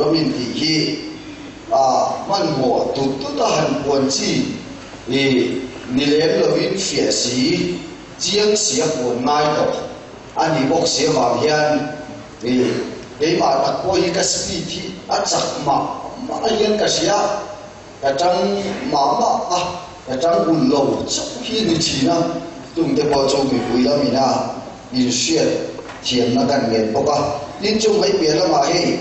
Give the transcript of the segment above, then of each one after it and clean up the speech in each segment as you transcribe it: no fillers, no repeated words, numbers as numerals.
tura min tih hi a hmanhmawh tut tut a han puan chi i ni lem lovin fiah si, chiang si a puan ngai tawh a ni bawk si avang hian i keimah tak pawh hi ka speed hi a chak mah mah hian ka hria. Ka tang mah mah a, ka tang ulh lo chauh hi ni thin a, chungte pawh chu mipui lamin a inhriat thiamna kan ngen bawk a. Tin, chung mai piah lamah hei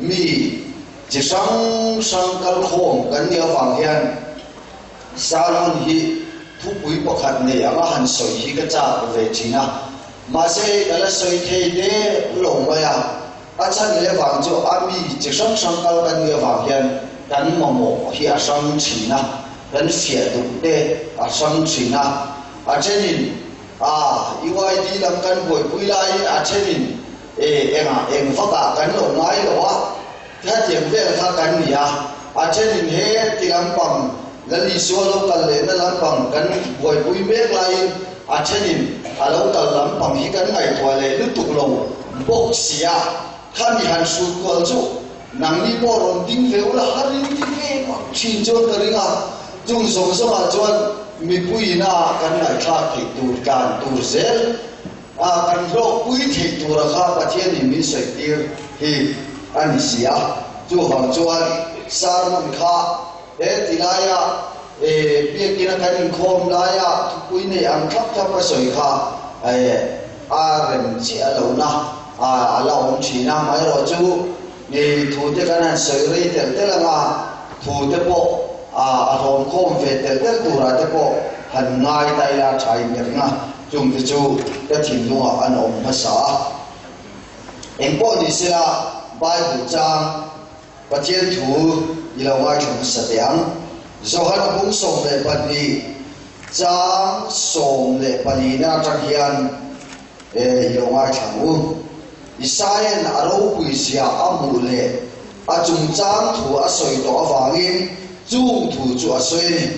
mi chi hrang hrang kalkhawm kan nih avang hian sermon hi thupui pakhat nei anga han sawi hi ka chak ve thin a, mahse hei ka la sawi thei deuh lo mai a. A chhan leh vang chu a mi chi hrang hrang kal kan nih avang hian kan mamawh hi a hrang thin a, kan fiah duh te a hrang thin a. A thenin a UID lam kan buaipui laiin a thenin e engah eng vakah kan lo ngai lo a, hetiang vel kha kan ni a. A thenin he ti lampang Lal Isua lo kal lehna lampang kan buaipui mek laiin a thenin a lo kal lampang hi kan ngaihtuah leh lutuk lo bawk si a, khami han hrut kual chu nangni pawh rawn ding ve ula har in ti ve vak thin chuan ka ring a, chung zawng zawngah chuan mipuiin a kan ngaihthlak theih tur tlan tur zel a kan hlawkpui theih tura kha Pathianin min sawi tir hi a ni si a, chuvang chuan sermon kha He ti laia e biakina kan inkhawm laia thupui nei ang thlap thlap a sawi kha e a rem chiah lohna a a la awm thin a, amaherawhchu e thu te kan han sawi rei telh telh ang a, thu te pawh a a hlawmkhawm ve telh telh turah te pawh han ngai ta ila tha in ka ring a, chung te chu ka thinlungah an awm hmasa a. Engpawh ni sela Bible chang. Pathian thu i lo ngaithla hmasa teh ang. Johan bung 12 chang 14 na atang hian i lo ngaithla ang u. Isaia'n a ropui zia a hmuh leh a chungchang thu a sawi tawh avangin chung thu chu a sawi a ni.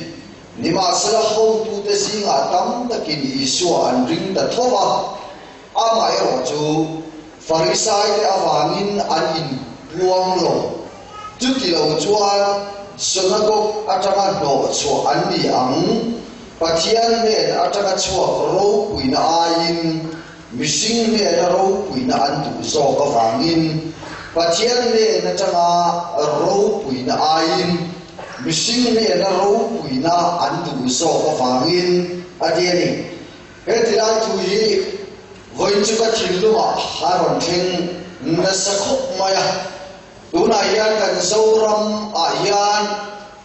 Nimahsela hotute zingah tam takin Isua an ring ta tho va. Amaherawh chu Farisaite avangin an inpuang lo. Chuti lo chuan synagog atanga hnawh chhuah an ni ang. Pathian hnen atanga chhuak ropuina aiin mihring hnena ropuina an duh zawk avangin Pathian hnen atanga ropuina aiin mihring hnena ropuina an duh zawk avangin a ti a ni. He tilai thu hi vawiin chu ka thinlungah a rawn thleng nasa khawp mai a. Tunah hian kan Zoram ah hian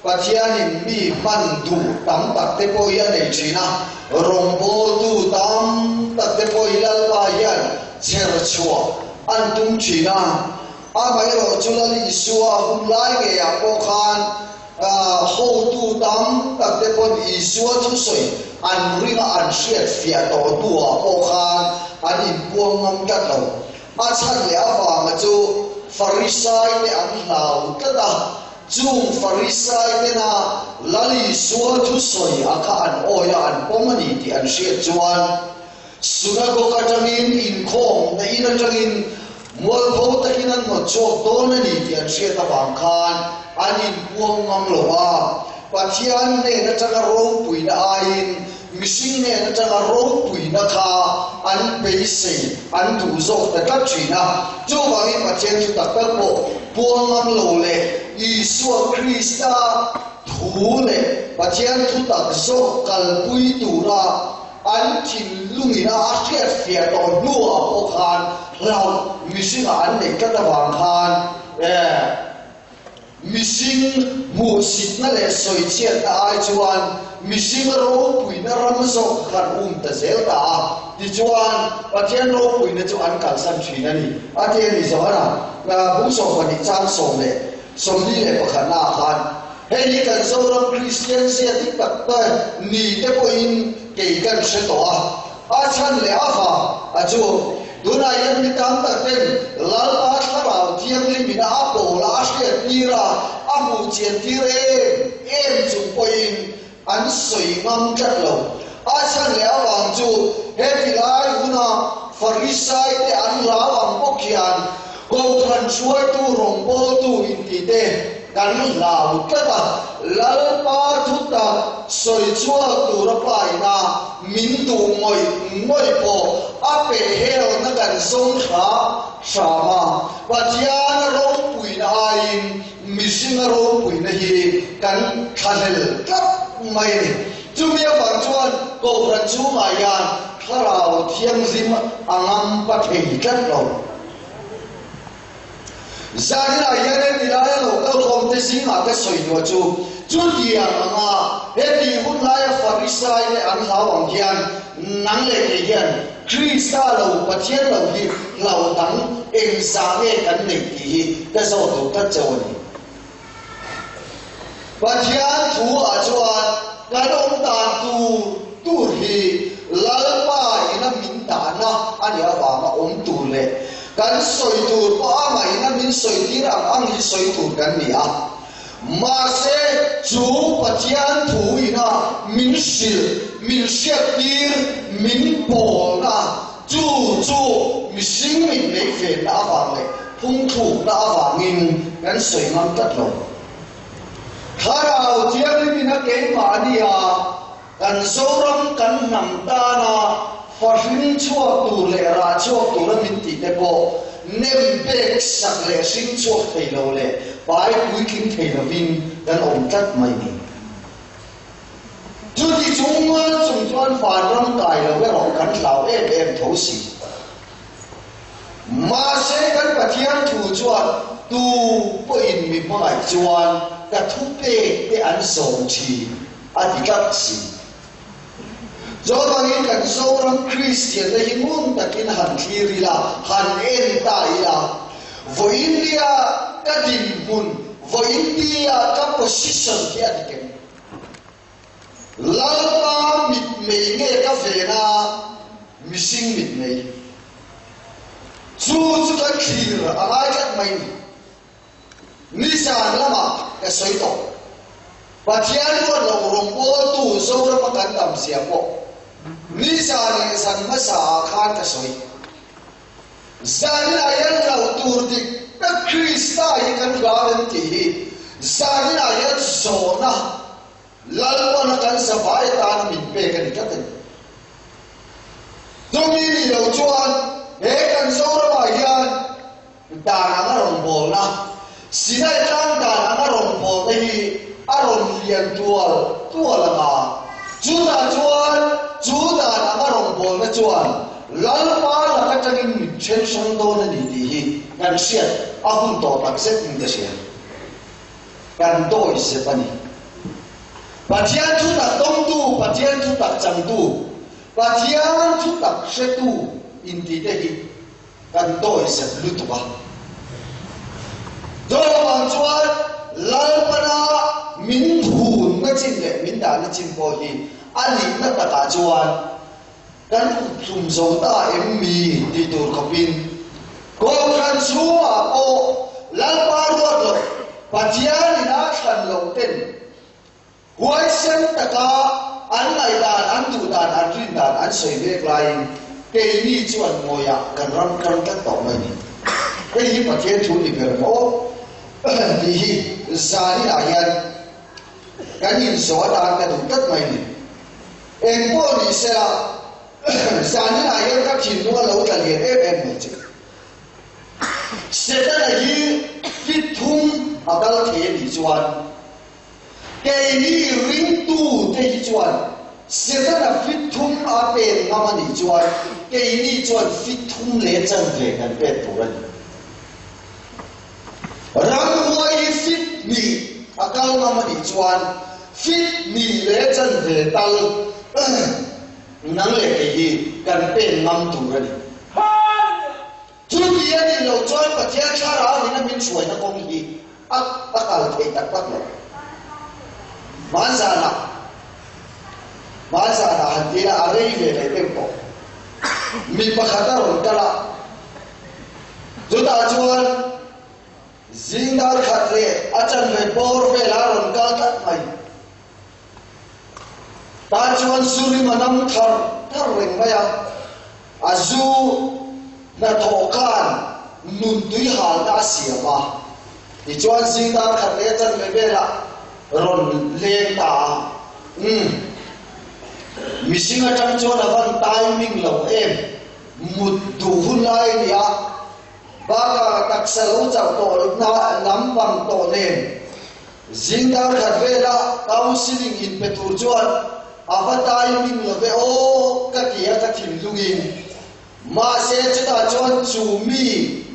Pathianin mi hman duh tam tak te pawh hi a nei thin a, rawngbawltu tam tak te pawh hi Lalpa hian chher chhuah an tum thin a. Amaherawh chu Lal Isua hun lai ngeiah pawh khan Hotu tam tak te pawn Isua thusawi an ringa an hriat fiah tawh hnuah pawh khan an inpuang ngam tlat lo. A chhan leh avanga chu Farisai te an hlau tlat a, chung Farisai tena Lal Isua thusawi a kha an awi a, an pawm a ni tih an hriat chuan Synagogue atangin inkhawm na in atangin Mualpho takin an hnawt chhuak dawn a ni tih an hriat avang khan an inpuang ngam lo a. Pathian hnen atanga ropuina aiin mihring hnen atanga ropuina kha an beisei, an duh zawk ta tlat thin a. Chuvangin Pathian thu tak tak pawh puang ngam lo leh Isua Krista thu leh Pathian thu tak zawk kalpui tura An thinlungin a hriat fiah tawh hnuah pawh khan hlauh mihringah an neih tlat avang khan mihring hmuhsitna leh sawichhiatna ai chuan mihring ropuina ram zawk khan um ta zel ta a, tichuan Pathian ropuina chu an kalsan thin a ni, a ti a ni. Johana bung 12 chang 21 naah khan. Hei hi kan Zoram Kristian zia dik tak te ni te pawhin kei kan hre tawh a, a chhan leh a vang a chu. Tunah hian mi tam tak ten Lalpa Thlarau Thianghlim in a pawl a, a hriat tir a, a hmuh chian tir em em chung pawhin an sawi ngam tlat lo. A chhan leh a vang chu heti lai huna Farisai te an hlau ang bawk hian. Kohhran hruaitu rawngbawltu intite kan hlau tlat a, Lalpa thutak sawi chhuak tura pa ina min duh ngawih ngawih pawh a pehhelna kan zawng hram hram a, Pathian ropuina aiin mihringa ropuina hi kan thlahlel tlat mai a ni. Chumi avang chuan Kohhran chhungah hian Thlarau Thianghlim a ngampa thei tlat lo. Zaninah hian heti laia lo kalkhawmte zingah ka sawi duah chu, chutiang anga heti hun laia Farisaite an hlau ang hian nang leh kei hian Krista lo Pathian lo hi hlau dang engzah nge kan neih tih hi ka zawt duh tlat chauh a ni. Pathian thu ah chuan kan awm dan tur tur hi Lalpa ina min dahna a nih avanga awm tur leh kan sawi tur pawh amah ina min sawi tir ang ang hi sawi tur kan ni a. Mahse chu Pathian thu ina min hrilh, min hriattir, min pawlna chu chu mihring mit nei venna avang leh Phungthlukna avangin kan sawi ngam tlat lo. Thlarau Thianghlimin a keimahni a, kan Zoram kan hnam tana fa hring chhuak tur leh rah chhuak tura min tih te pawh nem pek sak leh hring chhuak thei lo leh pai puitling thei lovin kan awm tlat mai ni. Chuti chung chung chuan vanram kai lo erawh kan hlau em em tho si. Mahse kan Pathian thu chuan tu pawhin mi hmangaih chuan ka thupek te an zawm thin a ti tlat si. Chuvangin kan Zoram Kristian te hi ngun takin han thlir ila, han en ta ila, vawiinnia ka dinhmun, vawiinnia ka position hi a dik em? Lalpa mitmei nge ka ven a, mihring mitmei? Chu chu ka thlir a ngai tlat mai ni. Nizan lamah ka sawi tawh. Pathian ruat loh rawngbawltu Zorama kan tam zia pawh nizan leh zan hmasa ah khan ka sawi. Zaninah hian hlauh tur dik tak Krista hi kan hlau em tih hi zaninah hian zawhna Lalpana kan zavai atana min pek a ni tlat a ni. Chumi nih loh chuan he kan Zoramah hian dan anga rawngbawlna, Sinai tlang dan anga rawngbawlna hi a rawn lian tual tual ang a, chutah chuan chu dan anga rawngbawlna chuan Lalpa lak atangin min then hrang dawn a ni tih hi kan hriat a hun tawh tak zetin ka hria. Kan dawi zep a ni. Pathian thu tak dawngtu, Pathian thu tak changtu, Pathian thu tak hretu intite hi kan dawi zep lutuk a. Chuvang chuan Lalpana min hunna chin leh min dahna chin pawh hi a nihna takah chuan Kan tlum zo ta em mi tih tur khawpin Kohhran chhungah pawh Lalpa ruat loh, Pathianin a thlan loh ten huaisen taka an ngaihdan, an duhdan, an rindan an sawi mek laiin keini chuan ngawihah kan ram kal tlat tawh mai ni. Hei hi Pathian thu ni ber maw tih hi zaninah hian kan inzawh atan ka duh tlat mai ni. Eng pawh ni sela, zaninah hian ka thinlung a lo tla lian em em mai che. Setana hi fit thum a kal thei a nih chuan, keini ringtute hi chuan Setana fit thum a pen ngam a nih chuan, keini chuan fit thum leh chanve kan pek tur a ni. Ramhuai hi fit hnih a kal ngam a nih chuan fit hnih leh chanve tal nang leh kei hi kan pen ngam tur a ni. Chuti a nih loh chuan Pathian thlarau in a min hruaina kawng hi a a kal thei tak tak lo. Hmanzanah hmanzanah han ti ila a rei ve leh deuh tawh. Mi pakhat a rawn kal a. Chutah chuan zing dar khat leh a chanve bawr velah a rawn kal tlat mai. Tah chuan zu rim a nam thar thar reng mai a, a zu hnathawh khan Nun tui halna a siam a. Tichuan zing dar khat leh chanve velah rawn leng ta a. Umm. Mihring atang chuan a van timing lo em. Mut duh hun lai a ni a. Bakah taksa lo chauh tawh na lampang tawh nen zing dar khat vela counselling inpe tur chuan a va timing lo ve aw ka ti a ka thinlungin. Mahse chutah chuan chu mi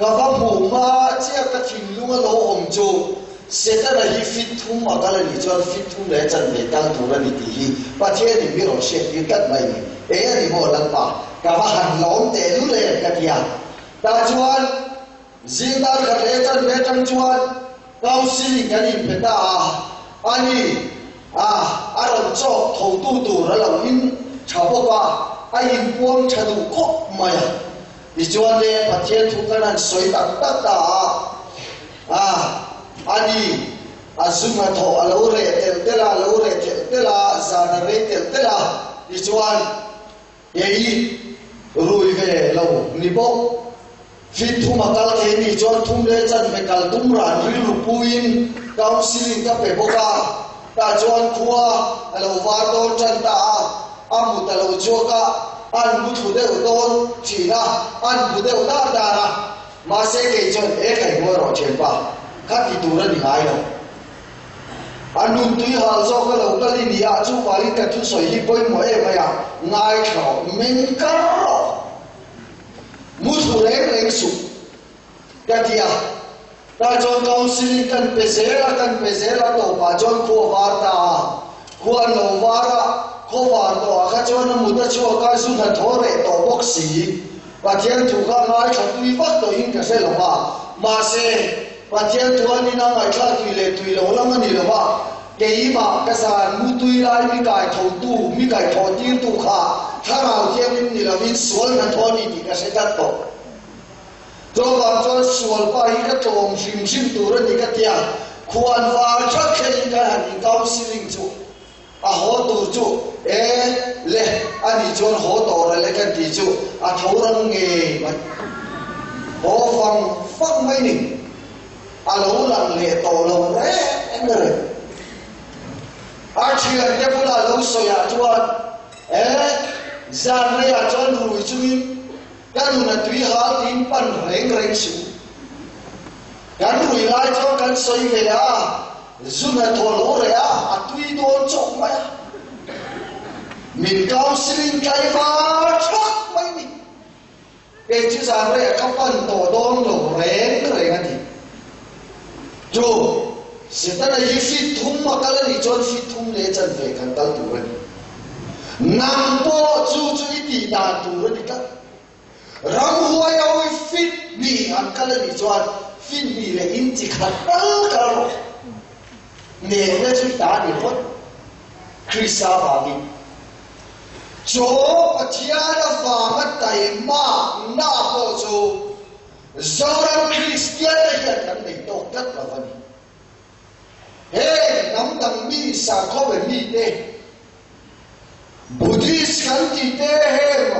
ka va hmuh hma chiah ka thinlung a lo awm chu Setana hi fit thum a kal a nih chuan fit thum leh chanve kal tur a ni tih hi Pathianin mi rawn hriattir tlat mai a ni. Eng a ni maw Lalpa, ka va han lawm tehlul em ka ti a. Tah chuan zing dar khat leh chanve atang chuan counselling kan inpe ta a, a ni a, a rawn chawk thotu tur a lo in tha bawk a, a inpuang tha duh khawp mai a. Tichuan le Pathian thu kan han sawi tak tak ta a, a, a ni, a zu hnathawh a lo reh telh telh a, a lo reh telh telh a, zan a rei telh telh a, tichuan kei rui ve lo ni bawk, fit thum a kal thei nih chuan thum leh chanve kal tum ran rilru puiin counselling ka pe bawk a, tah chuan khua a lo var dawn tan ta a. A mut a lo chhuak a, an mu thlu deuh dawn thin a, an bu deuh dar dar a. Mahse kei chuan he khai ngawi rawh thianpa, kha ti tur a ni ngai lo. A nun tui hal zawk a lo kal i ni a, chuvangin ka thusawi hi pawimawh em mai a, ngaithla rawh, meng kar rawh. Mu thlu reng reng suh, ka ti a. Tah chuan counselling kan pe zel a, kan pe zel a, tawpah chuan khua var ta a, khua an lo var a, khaw var tawhah kha chuan a mut a chhuak a, zu hnathawh reh tawh bawk si. Pathian thu kha ngaithla tui vak tawhin ka hre lo va, mahse, Pathian thu an ina ngaithla tui leh tui lo lam a ni lo va, keimah ka zan mu tui lai mi kai thotu, mi kai thawh tirtu kha Thlarau Thianghlim ni lovin sual hnathawh a ni tih ka hre tlat tawh. Chuvang chuan sual pa hi ka tlawm hrim hrim tur a ni ka tia, khuan var that thlengin kan han in counselling chu a haw tur chu e le a nih chuan haw tawh rel e kan tih chu a tho ram ngei mai. Haw fang fang mai ni. A lo lang leh tawh lo reng reng. A thiante bulah lo sawiah chuan e zan reiah chuan rui chungin Ka nun a tui hal tiin pan reng reng suh. Kan rui lai chuan kan sawi ve a, zun a thaw lo reh a, a tui dawn chawk mai a. Min counselling tlaivar thak mai ni. Kei chu zan reh ka pan tawh dawn lo reng reng a ti. Chu Setana hi fit thum a kal a nih chuan fit thum leh chanve kan kal tur a ni. Nang pawh chu chu i tih dan tur a ni tlat. Ramhuai ho hi fit hnih an kal a nih chuan fit hnih leh in chi khat tal kal rawh. Nehna chu i ta a ni phawt. Krista vangin. Chaw Pathian avanga taimakna pawh chu Zoram Kristian te hian kan nei tawk tlat lo a ni. Heng hnam dang mi sakhaw ve mi te, Buddhist kan tih te heng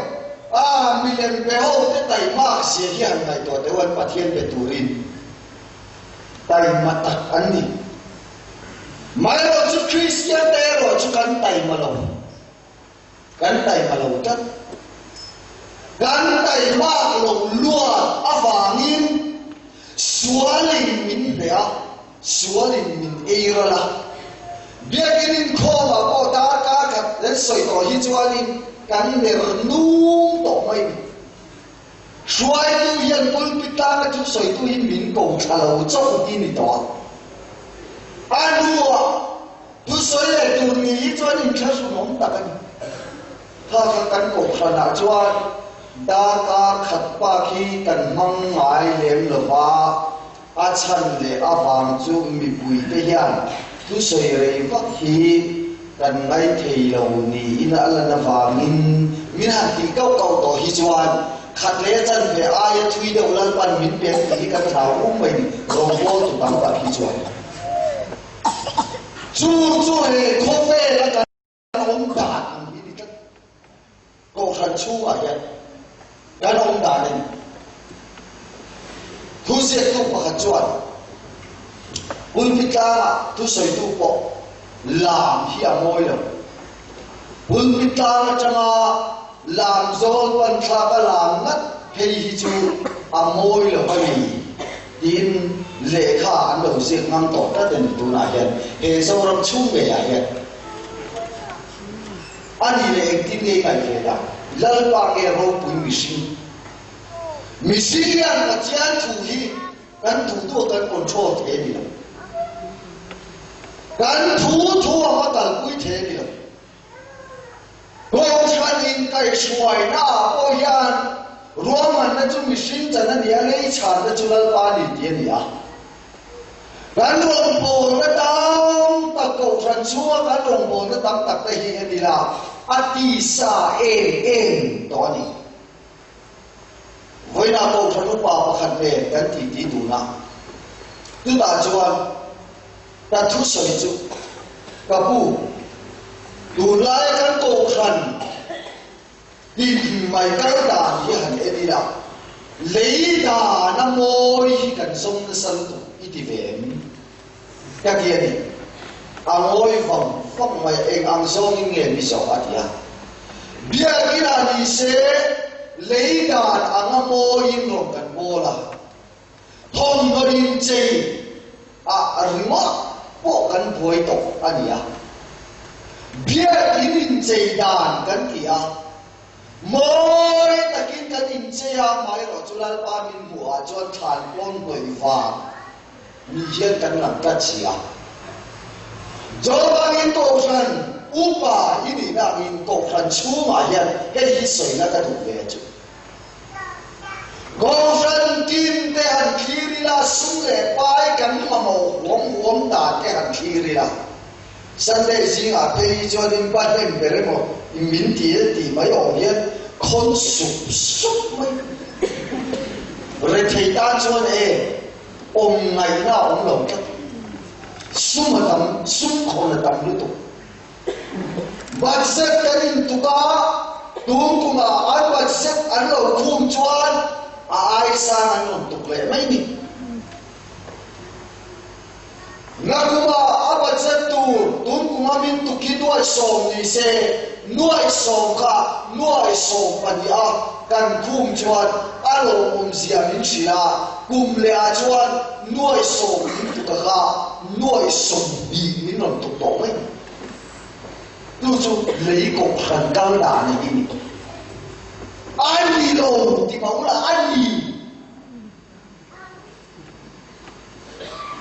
a milem be ho te taimak zia hi han ngaihtuah teh u an Pathian be turin taima tak an ni. Maherawh chu Kristian te erawh chu kan taima lo. Kan taima lo tlat. Kan taimak lo luat avangin sualin min hneh a, sualin min ei ral a. Biakin inkhawmah pawh darkar khat kan sawi tawh hi chuanin kan ner nung tawh mai ni. Hruaitu hian pulpit tanga thu sawitu hi min ko tha lo chauh hi ni tawh a. A hnuah Thusawi leh tur ni hi chuan inthlahrunawm tak a ni. Kha kha kan kohhranah chuan darkar khat bak hi kan hmang ngai lem lo va, a chhan leh avang chu mipuite hian thusawi rei vak hi kan ngaithei lo niin a lan avangin min han tih kauh kauh tawh hi chuan khat leh chanve aia thui deuh Lalpan min pek tih hi kan hlau um mai ni, rawngbawltu tam tak hi chuan. Chu chu he khawvela kan awm dan ang hi ni tlat. Kohhran chhungah hian kan awm dan a ni. Thuziaktu pakhat chuan pulpit tlangah thusawitu pawh lam hi a mawi lo. Pulpit tlang atanga lam zawl pan thlaka lam ngat phei hi chu a mawi lo a ni tiin lehkha an lo ziak ngam tawh tlat a ni tunah hian he Zoram chhung ngeiah hian. A ni leh engtin nge i ngaih ve dan? Lalpa nge ropui mihring? Mihring hian Pathian thu hi kan duh duh a kan control thei a ni lo. Kan thu thu a va kalpui thei a ni lo. Kohhran inkaihhruaina ah pawh hian ruahmanna chu mihring chan a ni a, lei chhanna chu Lalpa a ni tih a ni a. Kan rawngbawlna tam tak kohhran chhunga kan rawngbawlna tam tak te hi en ila a tisa em em tawh a ni. Vawiinah kohhran upa pakhat nen kan titi dun a, chutah chuan ka thusawi chu, Ka pu, tunlaia kan kohhran Tin mai kal dan hi han en ila, lei dan a mawi hi kan zawm nasa lutuk i ti ve em? Ka ti a ni. A ngawi vang vang mai a, eng ang zawngin nge mi zawh a ti a. Biakin ah ni se lei dan anga mawiin rawn kan bawl a, thawmhnaw inchei ah ringawt pawh kan buai tawh a ni a. Biakin inchei dan kan ti a, mawi takin kan inchei a, amaherawh chu Lalpa min hmuh ah chuan thlan pawn hnawih vang ni hian kan lang tlat si a. Chuvangin Kohhran upa i nihna angin Kohhran chhungah hian hei hi sawina ka duh ve chu. Kohhran tin te han thlir ila, sum leh pai kan mamawh huam huam dan te han thlir ila, Sunday zingah phei hi chuan in pa hnem ber emaw min ti e tih mai awm hian khawn sup sup mai. Rethei tan chuan e awm ngaihna a awm lo tlat. Sum a tam, sum khawn a tam lutuk. Budget kan intuk a, tun kumah an budget an lo khum chuan a ai sang an rawn tuk leh mai ni. Nakumah a budget tur tun kuma min tuk hi nuai sawm ni se, nuai sawm kha nuai sawm pahnih a kan khum chuan a lawmawm zia min hrilh a, kum leh ah chuan nuai sawm min tuk a kha nuai 20 min rawn tuk tawh mai. Chu chu lei kohhran kal dan hi ni. A ni lo ti mah ula a ni.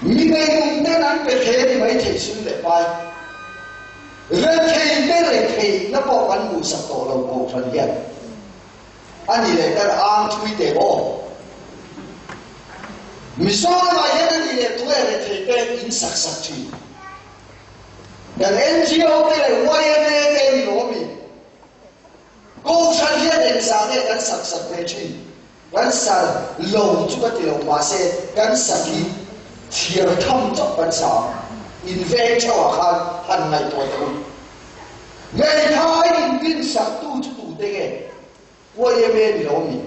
Mi ngeihnung ten an pe thei a ni mai thei sum leh pai. Rethei te retheihna pawh kan hmuhsak tawh lo kohhran hian. A ni leh kan ang thui teh aw. Mizoramah hian a ni leh tunge rethei te in sak sak thin. Kan NGO te leh YMA te ni lo ami? Kohhran hian engzah nge kan sak sak ve thin? Kan sa lo chu ka ti lo mahse kan sak hi thiar tham chauh kan sa ang. In veng theuhah khan han ngaihtuah teh u. Hmeithai in din sak tu chu tute nge? YMA ni lo mi?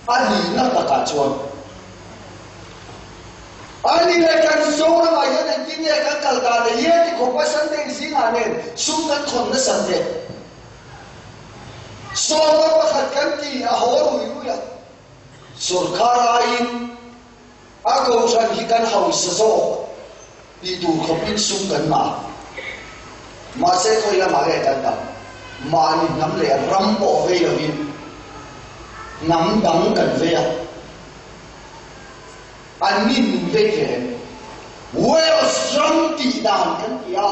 A nihna takah chuan a ni leh kan Zoramah hian engtin nge kan kal dan leh hian ti khawp a Sunday zingah nen sum kan khawn nasat nen sawma pakhat kan ti a haw rui rui a, sorkar aiin A kohhran hi kan hausa zawk tih tur khawpin sum kan ngah. Mahse khawi lamah nge kan dam? Mahni hnam leh ram pawh vei lovin hnam dang kan vei a. An nin min vei ve em? Wales ram tih dan kan ti a.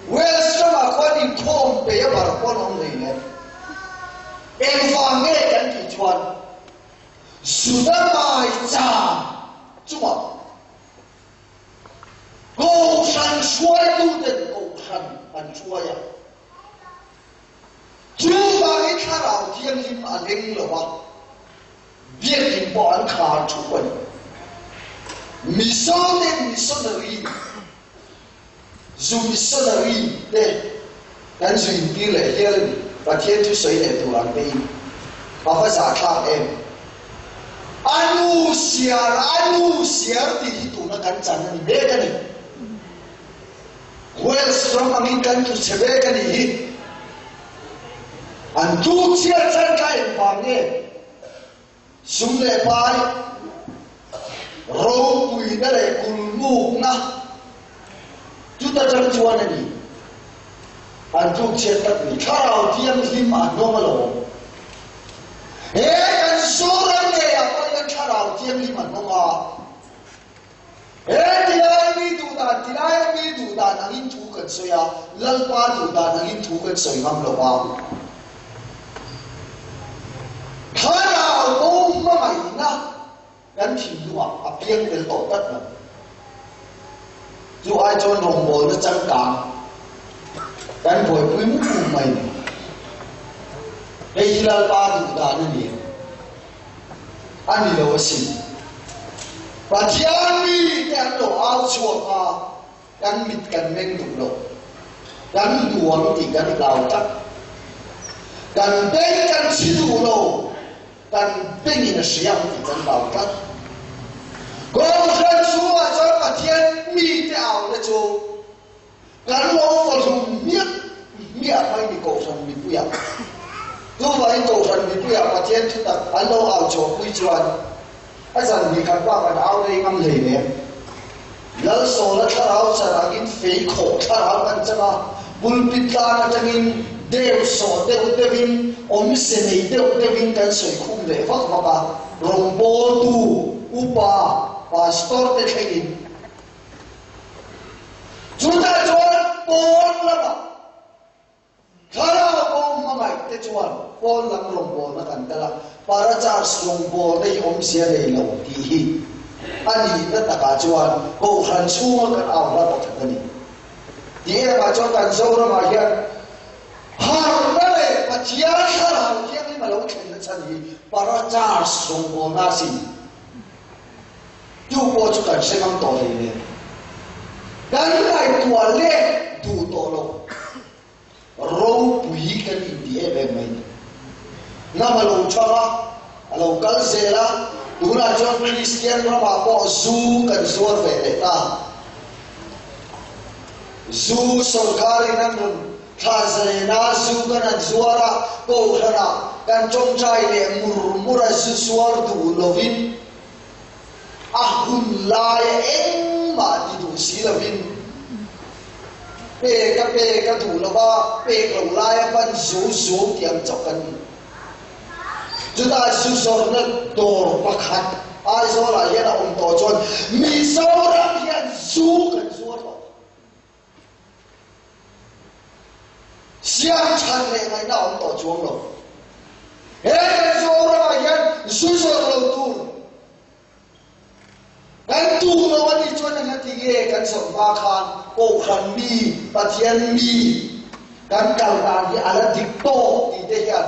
Wales ramah khuan inkhawm pei a bar pawn awm hlei nem. Engvang nge kan tih chuan Juda maicham chungah Kohhran hruaituten Kohhran an hruai a. Chuvangin Thlarau Thianghlim a leng lo a, biakinn pawh an khar thup a ni. Mizote missionary Zu missionary te kan zu intir leh hial a ni. Pathian thu sawi leh tur ang te in a va zahthlak em? A nu siar, a nu siar tih hi tuna kan chan a ni mek a ni. Wales ram angin kan tlu chhe mek a nih hi. An tluk chhiat chan kha engvang nge? Sum leh pai, ropuina leh kulmukna chuta tang chuan a ni. An tluk chhiat tak ni. Thlarau Thianghlim a hnawng alawm. He kan Zoram ngeiah pawh hian Thlarau Thianghlim a hnawng a. He tilai mi duh dan, tilai a mi duh dan angin thu kan sawi a, Lalpa duh dan angin thu kan sawi ngam lo a. Thlarau bo hmangaihna kan thinlungah a piang tel tawh tlat lo. Chu ai chuan rawngbawlna changkang kan buaipui mup mup mai ni. Hei hi Lalpa duh dan a ni. A ni lo asin. Pathian mite an lo au chhuak a, kan mit kan meng duh lo. Kan duang tih kan hlau tlat. Kan beng kan chhi duh lo, kan bengin a hria ang tih kan hlau tlat. Kohhran chhungah chuan Pathian mite auna chu Kan lo va hlum hmiah hmiah mai ni Kohhran mipuiah. Chuvangin Kohhran mipuiah Pathian thutak an lo au chhuahpui chuan a zan hnih khat bak an au rei ngam hlei nem. Lalsawla thlarau char angin fei khawh thlarau kan chang a, pulpit tlang atangin deu sawh deuh deuhin awmse nei deuh deuhin kan sawi khum leh vak vak a, rawngbawltu, upa, pastor te thlengin. Chutah chuan pawn lamah thlarau bo hmangaih te chuan pawn lam rawngbawlna kan kal a, Parachars rawngbawlna hi awmzia nei lo tih hi a nihna takah chuan Kohhran chhunga kan au hla pakhat a ni. Tih emah chuan kan Zoramah hian harhna leh Pathian thlarau thianghlim a lo thlenna chhan hi Parachars rawngbawlna a sin. Tu pawh chu kan hre ngam tawh hlei nen kan ngaihtuah leh duh tawh lo. Ropui kan inti em em mai ni. Hnam a lo thang a, a lo kal zel a, tunah chuan Kristian ramah pawh zu kan zuar ve leh ta. Zu sorkarin an rawn thlah zalen a, zu kan han zuar a, kohhranah kan tawngtai leh mur mur a, zu zuar duh lovin A hun laia engmah ti duh si lovin pek a pek a duh lo va, pek lo laia ban zo zo tih ang chauh kan ni. Chutah zu zawrhna dawr pakhat Aizawlah hian a awm tawh chuan Mizoram hian zu kan zuar tawh. Siam that leh ngaihna a awm tawh chuang lo. He kan Zoramah hian zu zawrh lo tur kan duh lo a nih chuan engati nge kan zawrh hma khan Kohhran mi, Pathian mi kan kal dan hi a la dik tawk tih te hian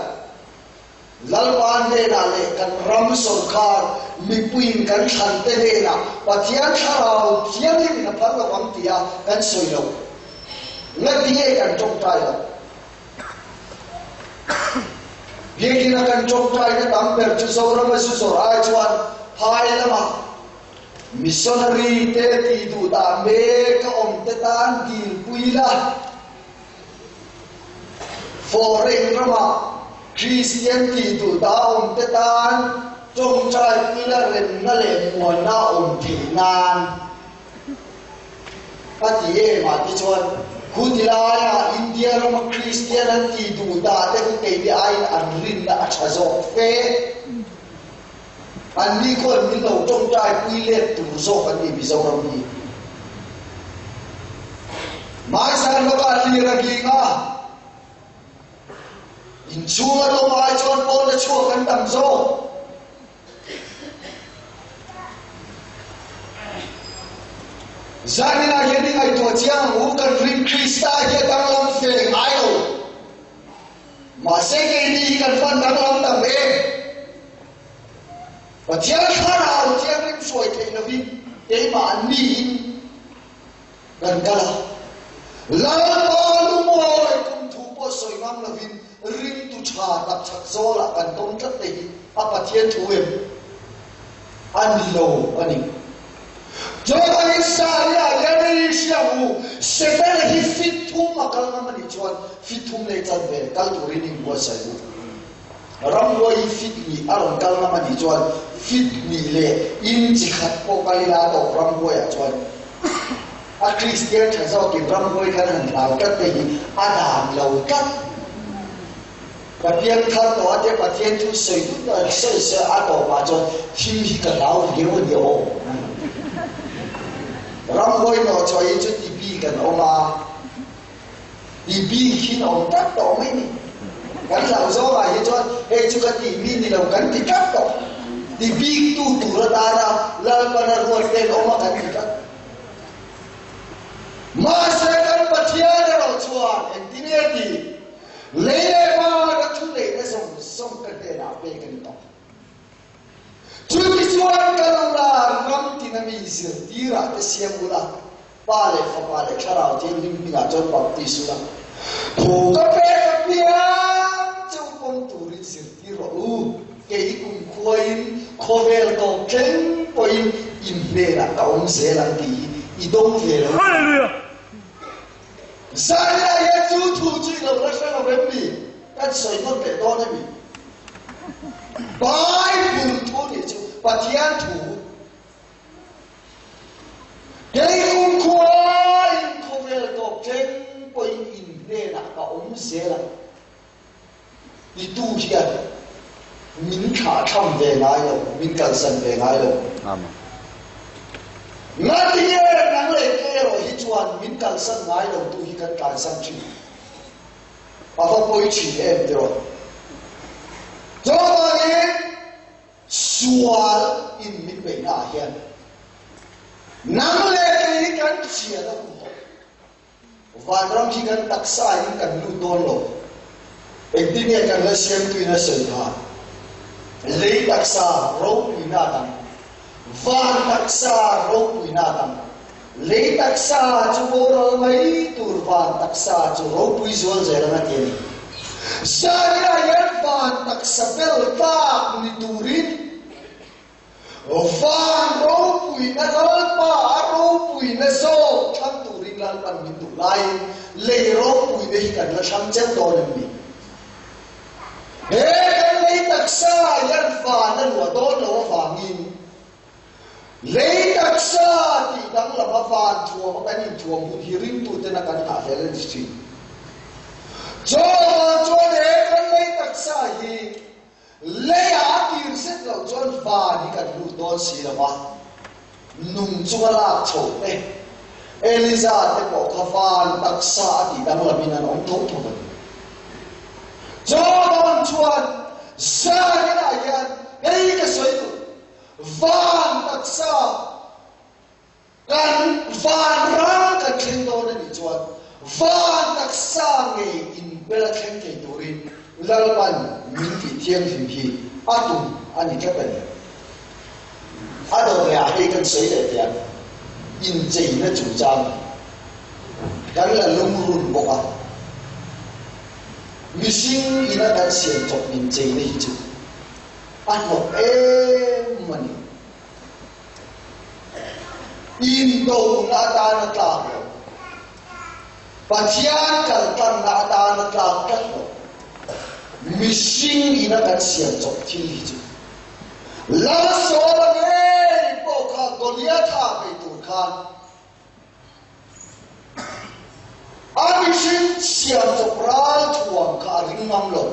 Lalpa hnenah leh kan ram sawrkar mipuiin kan thlante hnenah Pathian Thlarau Thianghlimin a phal lo ang tia kan sawi lo. Ngati nge kan tawngtai lo? Biakina kan tawngtaina tam ber chu Zorama zu zawrh ai chuan phai lamah missionary te tih duh dah mek a awm te tan dilpui la. Foreign ramah Kristian tih duh ta awm te tan tawngtai puila remna leh muanna a awm theih nan a ti em ah te chuan khuti laiah India rama Kristian an tih duh dah te khu keini aiin an rinna a tha zawk fe. Anni khuan min lo tawngtai pui let tur zawk an ni Mizoram hi. Hmaizan lawkah hlir a ging a, inchhung a tawm ai chuan pawn a chhuak an tam zawk. Zaninah hian i ngaihtuah chiang ang u, kan rin Krista hi a danglam fe ngai lo. Mahse keini hi kan fan danglam tam em? Pathian Thlarau Thianghlim hruai theih lovin keimahniin kan kal a. Lalpa lumawi kum thu pawh sawi ngam lovin ringtu tha tak chak zawlah kan tawng tlat te hi a Pathian thu em? A ni lo a ni. Chuvangin Saria hian i hria ang u, Setana hi fit thum a kal ngam a nih chuan fit thum leh chanve kal turin i inbuatsaih u. Ramhuai hi fit nih a rawn kal ngam a nih chuan fit nih leh in chi khat pawh kal ila a tawp ramhuaiah chuan a Kristian tha zawkin ramhuai khan han hlau tlat te hi a dan lo tlat. Pathian thar tawh a te Pathian thu sawi vut a sawi sawi a tawpah chuan thim hi ka hlau viau a nia aw. Ramhuai nawh chhuah hi chu ti bik an awm a. Ti bik hin awm tlat tawh mai ni. Kan hlauh zawngah hi chuan hei chu ka tih mi ni lo kan ti tlat tawh. Ti bik tu tur atana Lalpana ruat ten awm a kan ti tlat. Mahse kan Pathian erawh chuan engtin nge ti? Lei leh van a thu neihna zawng zawng ka hnenah pek a ni tawh. Chutichuan ka lo la ram tina mi zirtirah te siam ula, Pa leh Fapa leh Thlarau Thianghlim hmingah chuan baptis ula, thu ka pek apiang che u pawm turin zirtir rawh u. Kei kumkhuain khawvel tawp thleng pawhin in hnenah ka awm zel ang tih hi i dawng ve lo. Hallelujah! Zaria hian chu thu chu i lo la hre lo em ni? Kan sawi nawn leh dawn em ni? Bible thu nih chu Pathian thu. Kei kumkhuain khawvel tawp thleng pawhin in hnenah ka awm zel ang. Titu hian min thlahthlam ve ngai lo, min kalsan ve ngai lo. Amen. Ngatinge nang leh kei erawh hi chuan min kalsan ngai lo tu hi kan tlansan thin. A va pawi thin em tiraw? Chuvangin Sual in min beihna ah hian nang leh kei hi kan chian a hun tawh. Vanram hi kan taksa in kan lut dawn lo. Engtin nge kan la siamtuin a sawi kha? Lei taksa ropuina a dang, van taksa ropuina a dang. Lei taksa chu boral mai tur van taksa chu ropui zual zel ang a ti a ni. Zaninah hian van taksa bel tlak ni turin van ropuina Lalpa a ropuina zawk thlang turin Lalpan min duh laiin lei ropuina hi kan la thlang cheu dawn em ni? He kan lei taksa hian van a luah dawn loh avangin Lei taksa tih danglam a van thuam a kan inthuam hun hi ringtuten a kan nghahhlel a ni thin. Chaw vang chuan he kan lei taksa hi leiah a kir zet loh chuan van hi kan lut dawn si lo va, nung chunga lak chhoh te, Eliza te pawh kha van taksa a tih danglamin an awm tho tho a ni. Chaw vang chuan zaninah hian hei ka sawi duh. Van taksa kan van ram kan thleng dawn a nih chuan van taksa ngei inbel a thleng thei turin Lalpan min tih thianghlim hi a tum a ni tlat a ni. A dawt leh ah hei kan sawi leh teh ang, incheina chungchang hi kan la lungrun bawk a, mihring ina kan siam chawp incheina hi chu A hnawk em a ni. Indona atana tlak lo. Pathian kaltlanna atana tlak tlat lo. Mihring ina kan siam chawp thil hi chu Lalsawla ngei pawh kha Goliatha bei tur khan A mihring siam chawp ral thuam kha a ring ngam lo.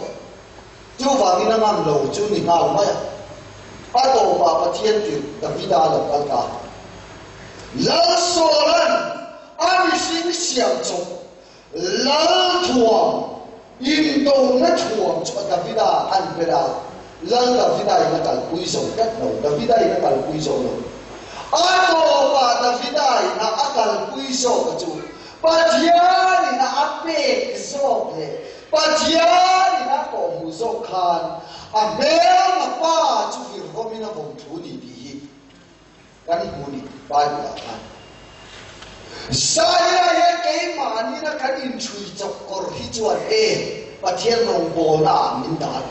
Chuvangin a ngam lo chu ni nghal mai a. A tawpah Pathian tirh Davida a lo kal ta. Lal Saula'n a mihring siam chawp lal thuam, indona thuam chu a Davida an bel a, Lal Davida in a kalpui zo tlat lo, Davida in a kalpui zo lo. A tawpah Davida in a a kalpui zawk a chu Pathian in a a pek zawk leh Pathian in a kawhhmuh zawk khan a hmelma pa chu virhawmin a vawm thu ni tih hi Kan hmu ni Bible ah khan. Zaia hian keimahni na kan inchhui chawp kawr hi chuan e Pathian rawngbawlna ah min dah a.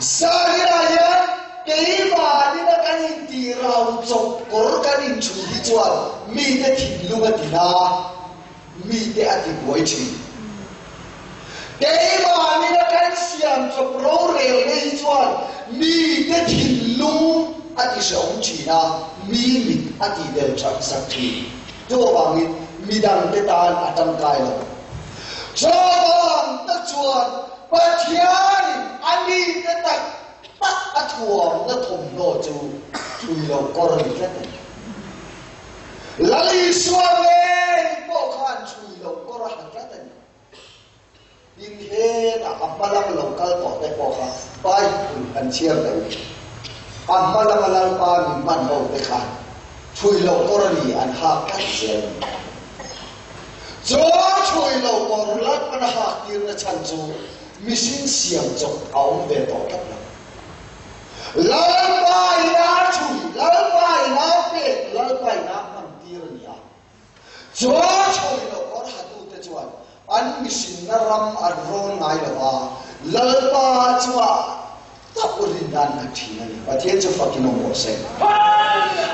Zaia hian Keimahnin a kan intih rau chawp kawr kan inchhui hi chuan mite thinlung a ti na, mite a ti buai thin. Keimahnin a kan siam chawp rorelna hi chuan mite thinlung a ti hrehawm thin a, mi mit a tih del that sak thin. Chuvangin midangte tan a tangkai lo. Chuvang tak chuan Pathianin a mite tak tak a thuamna thawmhnaw chu thui lo kawr a ni tlat a ni. Lal Isua ngei pawh khan thui lo kawr a ha tlat a ni. Tin, hetah a hma lama lo kal tawh te pawh kha Bible an chhiar deuh ni. A hma lama Lalpa min hman ho te khan thui lo kawr a ni an hak tlat zel a ni. Chu thui lo kawr Lalpan a hak tirna chhan chu Mihring siam chawp a awm ve tawh tlat lo. Lalpa ina thui, Lalpa ina pek, Lalpa ina hman tir a ni a. Chu thui lo kawr hatute chuan an mihrinna ram an rawn ngai lo va, Lalpa chungah tak rinna an nghat thin a ni. Pathian chu fakin awm rawh se.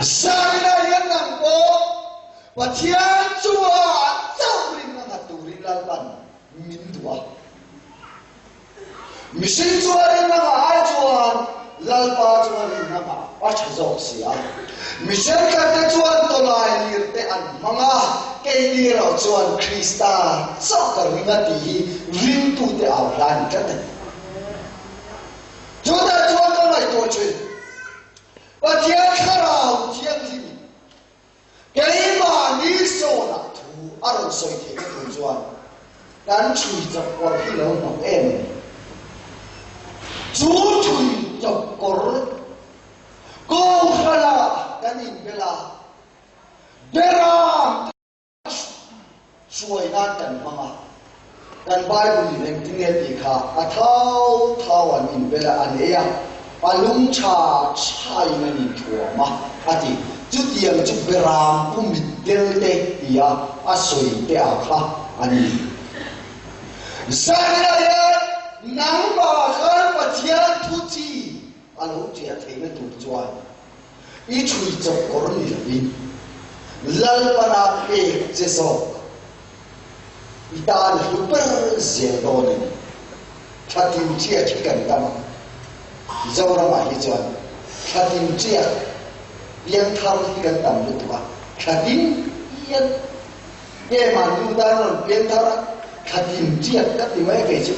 Zaninah hian nang pawh Pathian chungah chauh rinna nghat turin Lalpan min duh a. Mihring chu a rin lamah ai chuan Lalpa chu a rin lamah a tha zawk si a. Mi thenkhatte chuan tawlai lir te an hmang a, keini erawh chuan Krista chauh ka ring a tih hi ringtute au hla a ni tlat a ni. Chutah chuan ka ngaihtuah thin, Pathian Thlarau Thianghlim Keimahni sawnah thu a rawn sawi theihna tur chuan kan thui chawp kawr hi lo hnawk em a ni. Chu thui chawp kawr Kohhranah kan inbel a, Beram te hruai nan kan hmang a, Kan Bible in engtin nge tih kha a thau thau an inbel a, an ei a, a lung tha tha in an inthuam a, a ti. Chutiang chu Beram pu mitdel te tia a sawi te ah kha an ni. Zanina hian nangmah khan Pathian thu chi a lo ṭiah theihna tur chuan i ṭhui chawp kawr ni lovin Lalpana pek che zawk I tan hlu ber zel dawn a ni. Thla tin ṭiak hi kan tam a, Mizoramah hi chuan thla tin ṭiak piangthar hi kan tam lutuk a, thla tin pian Keimah nu tan rawn piangthar a, thla tin ṭiak ka ti mai a kei chu.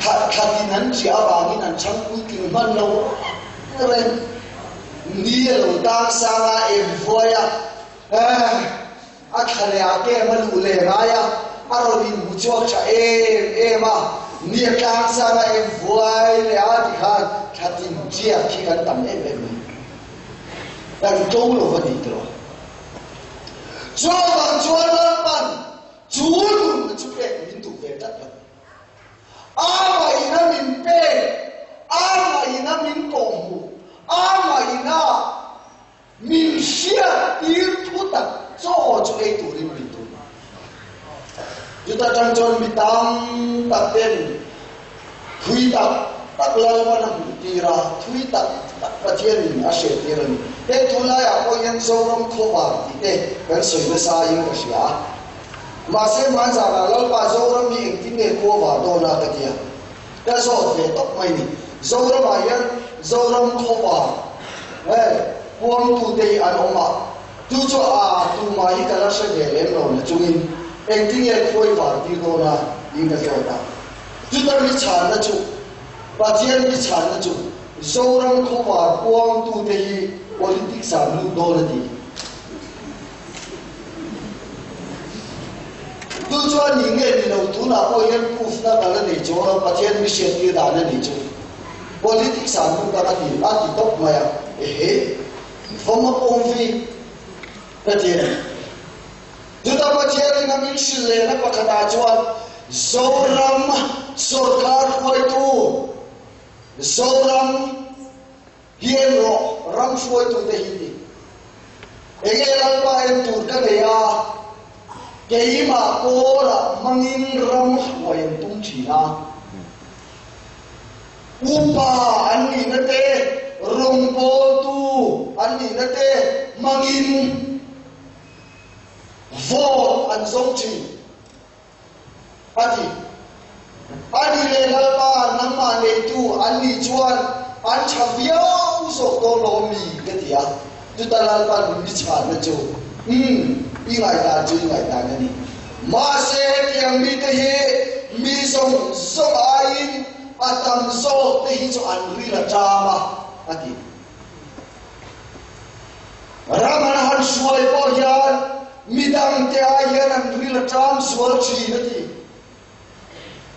Thla thla tin an ṭiah avangin an chhang puitling hman lo reng. Ni a lo tang sang a, em vuai a, eh. A thla leh ah kem a luh leh ngai a, a rawn inhmu chhuak tha em em a, ni a tlang sang a em vuai leh a ti khan thla tin chiak hi kan tam em em mai. Kan to lo va ni tawh a. Chuvang chuan Lalpan chu nunna chu pek min duh ve tlat lo. Amah ina min pek, amah ina min kawhhmuh, amah ina Min hriat tir thu tak chaw chu ei turin min tum. Chuta tang chuan mi tam tak ten thui tak tak Lalpan a hmuh tir a, thui tak tak Pathianin a hriat tir a ni. Heng thu laiah pawh hian Zoram khawvar tih te kan sawi nasa in ka hria a. Mahse hmanzanah Lalpa Zoram hi engtin nge khua var dawn a ka ti a. Ka zawt ve tawp mai ni. Zoramah hian Zoram khawpa hei puangtute hi an awm a, chu chu a tumah hi ka la hre ve lem lo na chungin engtinge khuai var tir dawn a tiin ka zawt a. Chuta mi chhanna chu, Pathian mi chhanna chu Zoram khawvar puangtute hi politics ah lut dawn a ti. Tu chuan ni nge ni lo tunah pawh hian proof na ka la nei chuang lo Pathian mi hriattir dan a nih chu politics ah lut ang a ti a ti tawp mai a ehe vawm a pawm vi ka ti a ni. Chutah Pathian in a min hrilh lehna pakhatah chuan Zoram sawrkar hruaitu Zoram Hian rawh, ram hruaitute hi ti. Enge Lalpa en tur ka nei a, keimah kawlah hmangin ram hruai an tum thin a. Upa an nihna te, Rawngbawltu an nihna te hmangin vote an zawng thin a ti. A ni leh Lalpa nangmah neitu an nih chuan an tha viau zawk dawn lo mi ka ti a. Chuta Lalpan mi chhanna chu, Umm, i ngaihdan chu i ngaihdan a ni. Mahse hetiang mite hi mi zawng zawng aiin a tam zawk te hi chu an ril a ṭam a, a ti. Ram an han hruai pawh hian midang te ai hian an ril a ṭam zual ṭhin, a ti.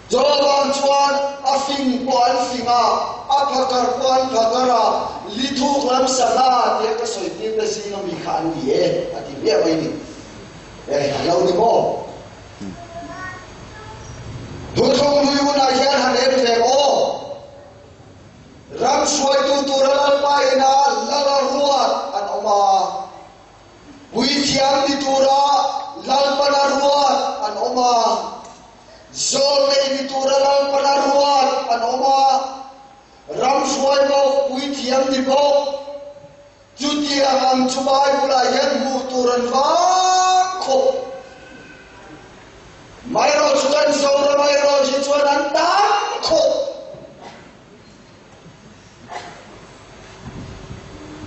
Chuvang chuan a fing pawh an fing a, a phakar pawh an phakar a, lithuk lam sangha tia ka sawi tir te zinga mi kha an ni e, a ti viau mai ni. E, a lo ni maw? Thuthlung hlui hunah hian han en ve maw? Ram hruaitu tura Lalpa ina lal a ruat an awm a. Puithiam ni tura Lalpana ruat an awm a, zawlnei ni tura Lalpana ruat an awm a, ram hruai bawk, puithiam ni bawk. Chutiang ang chu Bible-ah hian hmuh tur an vang khawp. Amaherawhchu chu kan Zoram erawh hi chuan an tam khawp.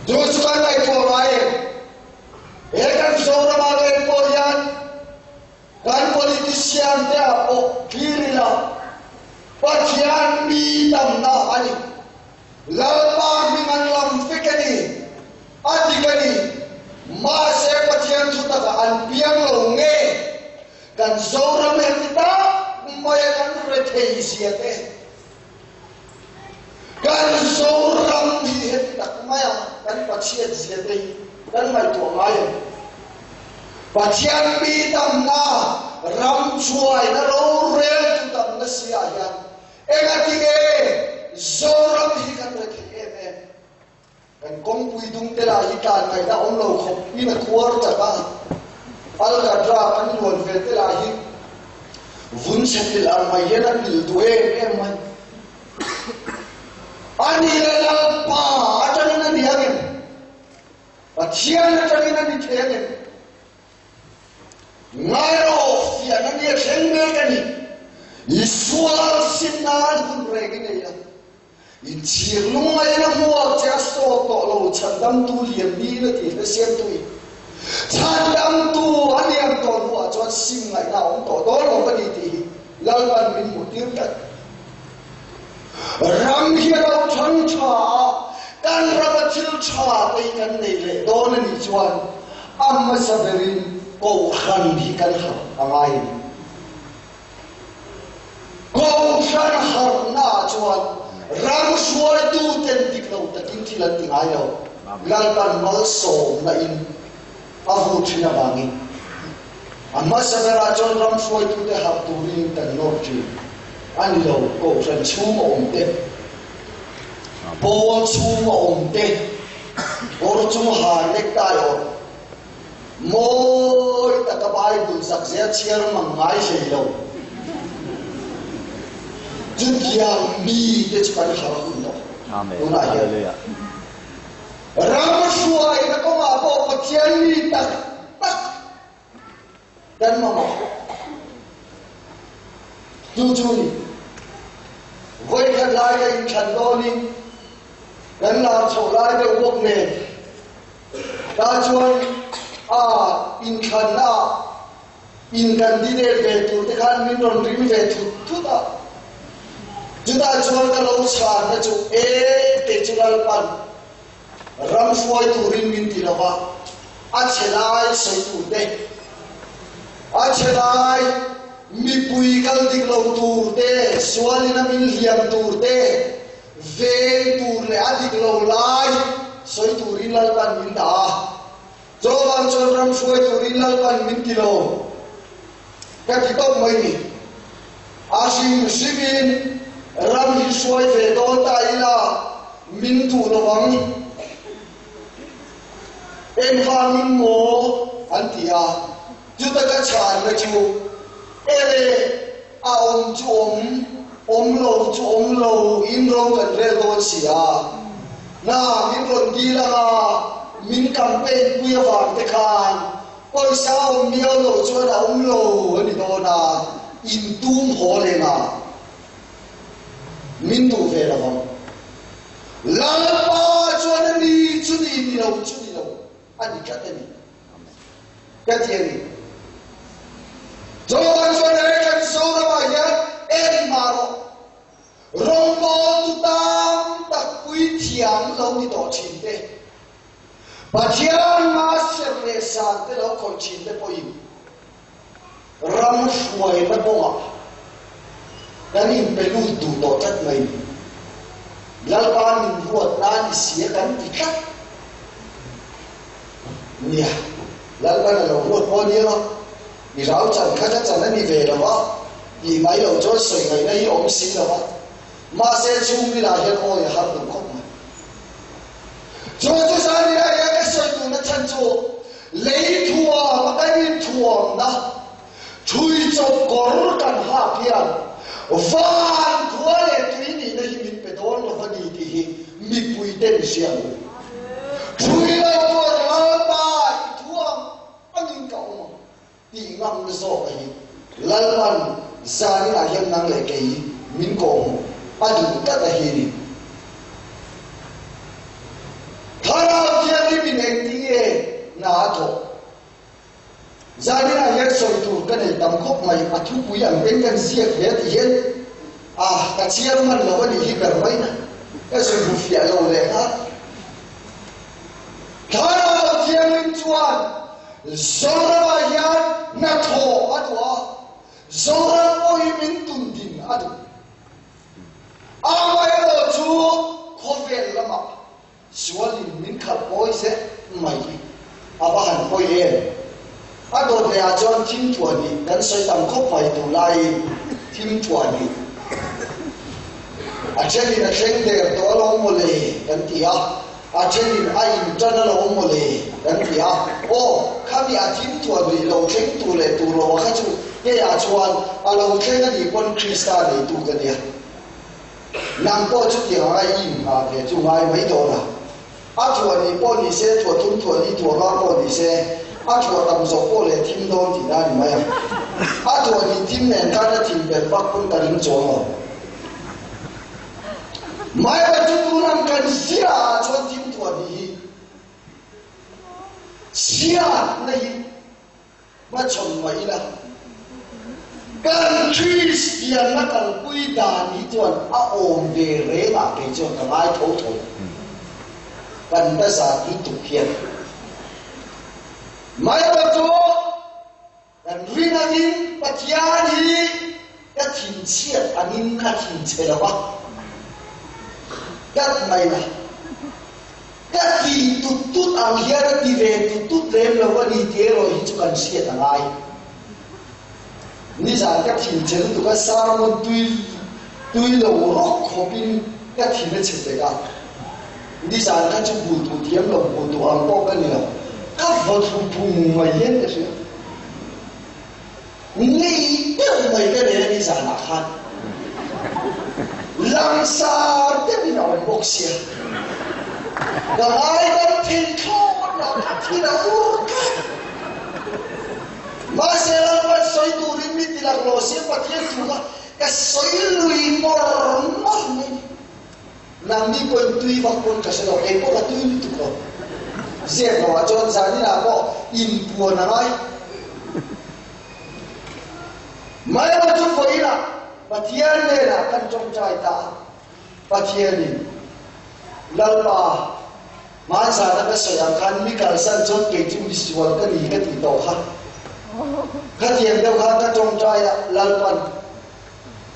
Chu chu kan ngaihtuah ngai em? He kan Zoram ah leng pawh hian kan politician te ah pawh thlir ila Pathian mi tamna a ni. Lalpa hming an lam vek a ni, a dik a ni. Mahse Pathian thu takah an piang lo nge? Kan Zoram heti tak maia kan rethei zia te. Kan Zoram hi heti tak maia kan Pathian zia te hi kan ngaihtuah ngai em? Pathian mi tamna ram chuaina roreltu tamna si ah hian engatinge Zoram hi kan rethei em em? Kan kawngpui dung te lah hi tlan ngaihna awm lo khawp in a khuar chak a, Alkatra kan luan ve te lah hi vun chhe pilh ang mai hian a pilh duh em em mai. A ni le Lalpa atangin a ni ang em? Pathian atangin a ni thei ang em? Ngairaw fiahna nia thleng mek a ni. I sual sim nan hun reng i nei a. Inchhir lungngaih na hmuak che a sawt tawh lo, chhandamtu lian ni na tih hla siamtu in chhandamtu a lian tawh hnuah chuan sim ngaihna a awm tawh dawn lo ka ni tih hi Lalpan min hmuh tir tlat. Ram hi a lo thang tha a, kan rama thil tha te hi kan nei leh dawn a nih chuan a hmasa berin Kohhran hi kan harh a ngai a ni. Kohhran harhnaah chuan ram hruaituten dik lo takin thil an ti ngai lo. Lalpan malsawmna in a vur thin avangin a hmasa berah chuan ram hruaitute harh turin kan nawr thin a ni lo. Kohhran chhunga awm te, pawl chhunga awm te, kawr chung ha necktie awrh, Mawi taka Bible zak zel chhiar mang ngai hlei lo. Chutiang mite chu kan harh hun tawh tunah hian. Ram hruaina kawngah pawh Pathian mi tak tak kan mamawh. Chu chu ni. Vawikhat lai ka inthlan dawnin kan lar chhoh lai deuh bawk nen Tah chuan a inthlanna in candidate ve tur te khan min rawn ring ve thut thut a. Chutah chuan ka lo chhanna chu e kei chu Lalpan ram hruai turin min ti lo va, a chhe lai sawi tur te, a chhe lai mipui kal dik lo tur te, sualin a min hliam tur te, Veng tur leh a dik lo lai sawi turin Lalpan min dah a, chuvang chuan ram hruai turin Lalpan min ti lo ka ti tawp mai ni. A hrim hrimin ram hi hruai ve dawn ta ila min duh lo ang. Engvangin maw an ti a, chuta ka chhanna chu ele A awm chu awm, awm lo chu awm lo in ro kan rel dawn si a. Hna min rawn dil anga min campaign pui avang te khan pawisa awm miau lo chuan a awm lo a ni dawn a, in tum haw leng a min duh ve lo ang. Lalpa chuan a ni chu ni, ni lo chu ni lo a ni tlat a ni. Ka ti a ni. Chuvang chuan he kan Zoramah hian engmah rawh Rawngbawltu tam tak puithiam lo ni tawh thin te, Pathian Master leh san te lo khawih thin te pawhin ram hruaina kawngah kan inpe lut duh tawh tlat mai ni. Lalpa min ruat nan i sia kan ti tlat nia. Lalpan a lo ruat pawh nia lo. I rau chan kha ka chan a ni ve lo a, tih mai loh chuan sawi ngaihna hi awm si lo a. Mahse chhungrilah hian awi a har duh khawp mai. Chuan chu zanriah hian ka sawi duhna chhan chu lei thuam a kan inthuamna thui chawp kawr kan hak hian van khua leh tui nihna hi min pe dawn lo a ni tih hi mipui ten hria ang u. Thui lo kawr Lalpa i thuam Angin ka awm ang tih ngam zawk a hi Lalpan zaninah hian nang leh kei min kawhhmuh a duh tlat a hi ni. Thlarau Thianghlimin engtin nge hna a thawh? Zaninah hian sawi tur ka nei tam khawp mai, a thupui ang ten kan ziak ve a ti hian ah ka chhiar hman lo a nih hi ber mai na, ka zui hmu fiah lo leh nghal. Thlarau Thianghlim chuan Zoramah hian hnathawh a duh a, Zoram pawh hi min tun din a duh. Amaherawh chu khawvel lamah sualin min khalh pawi zet mai hi a va han pawi em? A dawt lehah chuan thim thuah hnih kan sawi tam khawp mai tunlaiin thim thuah hnih a thenin a thleng der tawh alawm mawle kan ti a. A thenin a intan a lo awm mawle kan ti a, aw, khami a thim thuan rih lo thleng tur leh tur lo a kha chu keiah chuan a lo thleng a nih pawn Krista neitu ka nia. Nang pawh chutiang anga i inhah ve chu ngai mai dawn a. A thuah nih pawh ni se, thuah thum thuah li thuah nga pawh ni se, a thuah tam zawk pawh leh thim dawn tihna a ni mai a. A thuah nih thim nen khan a thim belh vak pawn ka ring chuang lo. Maia chu tunang kan zia ah chuan thimthuah nih hi chhiatna hi hmachhawn mah ila, kan Kristianna kalpui dan hi chuan a awm ve reng ah kei chuan ka ngai tho tho. Kan la zat lutuk hian. Maia chu Kan rin angin Pathian hi ka thinchhiat angin a thinchhe lo a, tlat mai la. Ka ti tut tut ang hian a ti ve tut tut lem lo a ni tih erawh hi chu kan hriat a ngai. Nizan ka thinchhe lutuk a, sermon tui tui lo rawk khawpin ka thin a chhe pek a. Nizan kha chu hmuh duh thiam lo, hmuh duh ang pawh ka ni lo. Ka vaw thlu phung mai hian ka hria. Ngei deuh mai ka nei a nizanah khan. Langsar deuhin a awm bawk sia. Ka ngaidam thei thlawt lo, ka thin a ur tlat. Mahse Lalpan sawi turin mi ti lang lo sia Pathian thu kha ka sawi lui mawr mawr mai ni. Nangni pawhin tui vak pawn ka hre lo, kei pawh ka tui lutuk lo. Zep lo ah chuan zaninah pawh inpuan a ngai. Mailo chu vawiinah Pathian hnenah kan tawngtai ta a, Pathianin, Lalpa, hmanzana ka sawi ang khan mi kalsan chuan kei chu misual ka ni ka tih tawh kha. Khatiang deuh khan ka tawngtai a, Lalpan,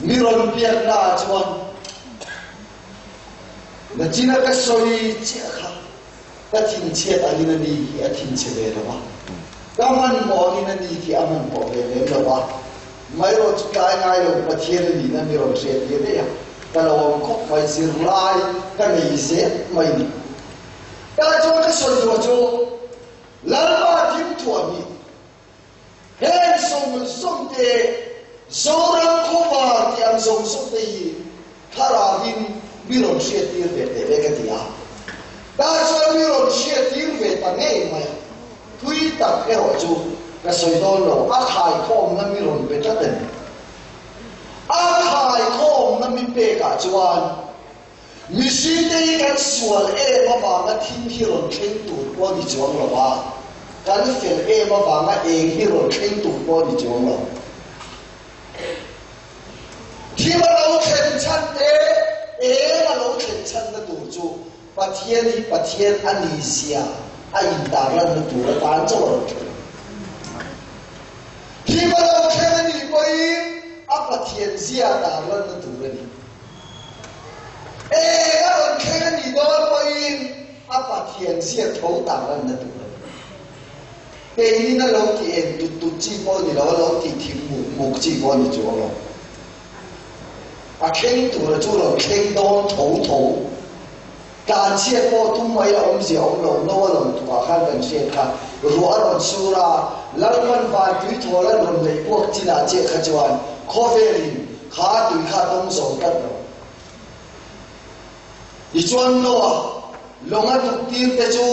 Mi rawn biakna ah chuan nachina ka sawi chiah kha ka thinchhiat angin a ni hi a thinchhe ve lo a, ka hmanhmawh angin a ni khi a hmanhmawh ve lem lo a, maherawh chu tlai ngai lo Pathian a nihna mi rawn hriat tir daih a, ka lo awm khawp mai zirlai ka nei zet mai ni. Tah chuan ka sawi duh chu Lalpa thimthuah hnih Heng zawng zawng te, Zoram khawvar tih ang zawng zawng te hi thlarauin mi rawn hriattir ve teh ve ka ti a. Tah chuan mi rawn hriattir ve ta ngei mai a, thui tak erawh chu ka sawi dawn lo, a khaikhawmna mi rawn pe tlat a ni. A khaikhawmna mi pekah chuan mihringte hi kan sual em avanga thim hi rawn thleng tur pawh a ni chuang lo a, kan fel em avanga eng hi rawn thleng tur pawh a ni chuang lo. Thim a lo thlen chhan te, eng a lo thlen chhanna tur chu Pathian hi Pathian a ni zia a intarlanna tur atan chauh a rawn thleng. Thim a lo thleng a nih pawhin a Pathian zia tarlanna tur a ni. Eng a rawn thleng a nih dawn pawhin a Pathian zia tho tarlanna tur a ni. Keinin a lo ti eng tut tut chi pawh a ni lo, a lo ti thim muk muk chi pawh a ni chuang lo. A thleng tura chu rawn thleng dawn tho tho. Tlanchhiat pawh tum mai a awmzia awm lo, no a rawn tuah khan kan hriat kha. Ruah a rawn sur a, Lalpan van tui thawl an rawn neih puak chinah chiah kha chuan khawvelin kha tui kha a dawng zo tlat lo. Tichuan Noah lawng a tuk tir te chu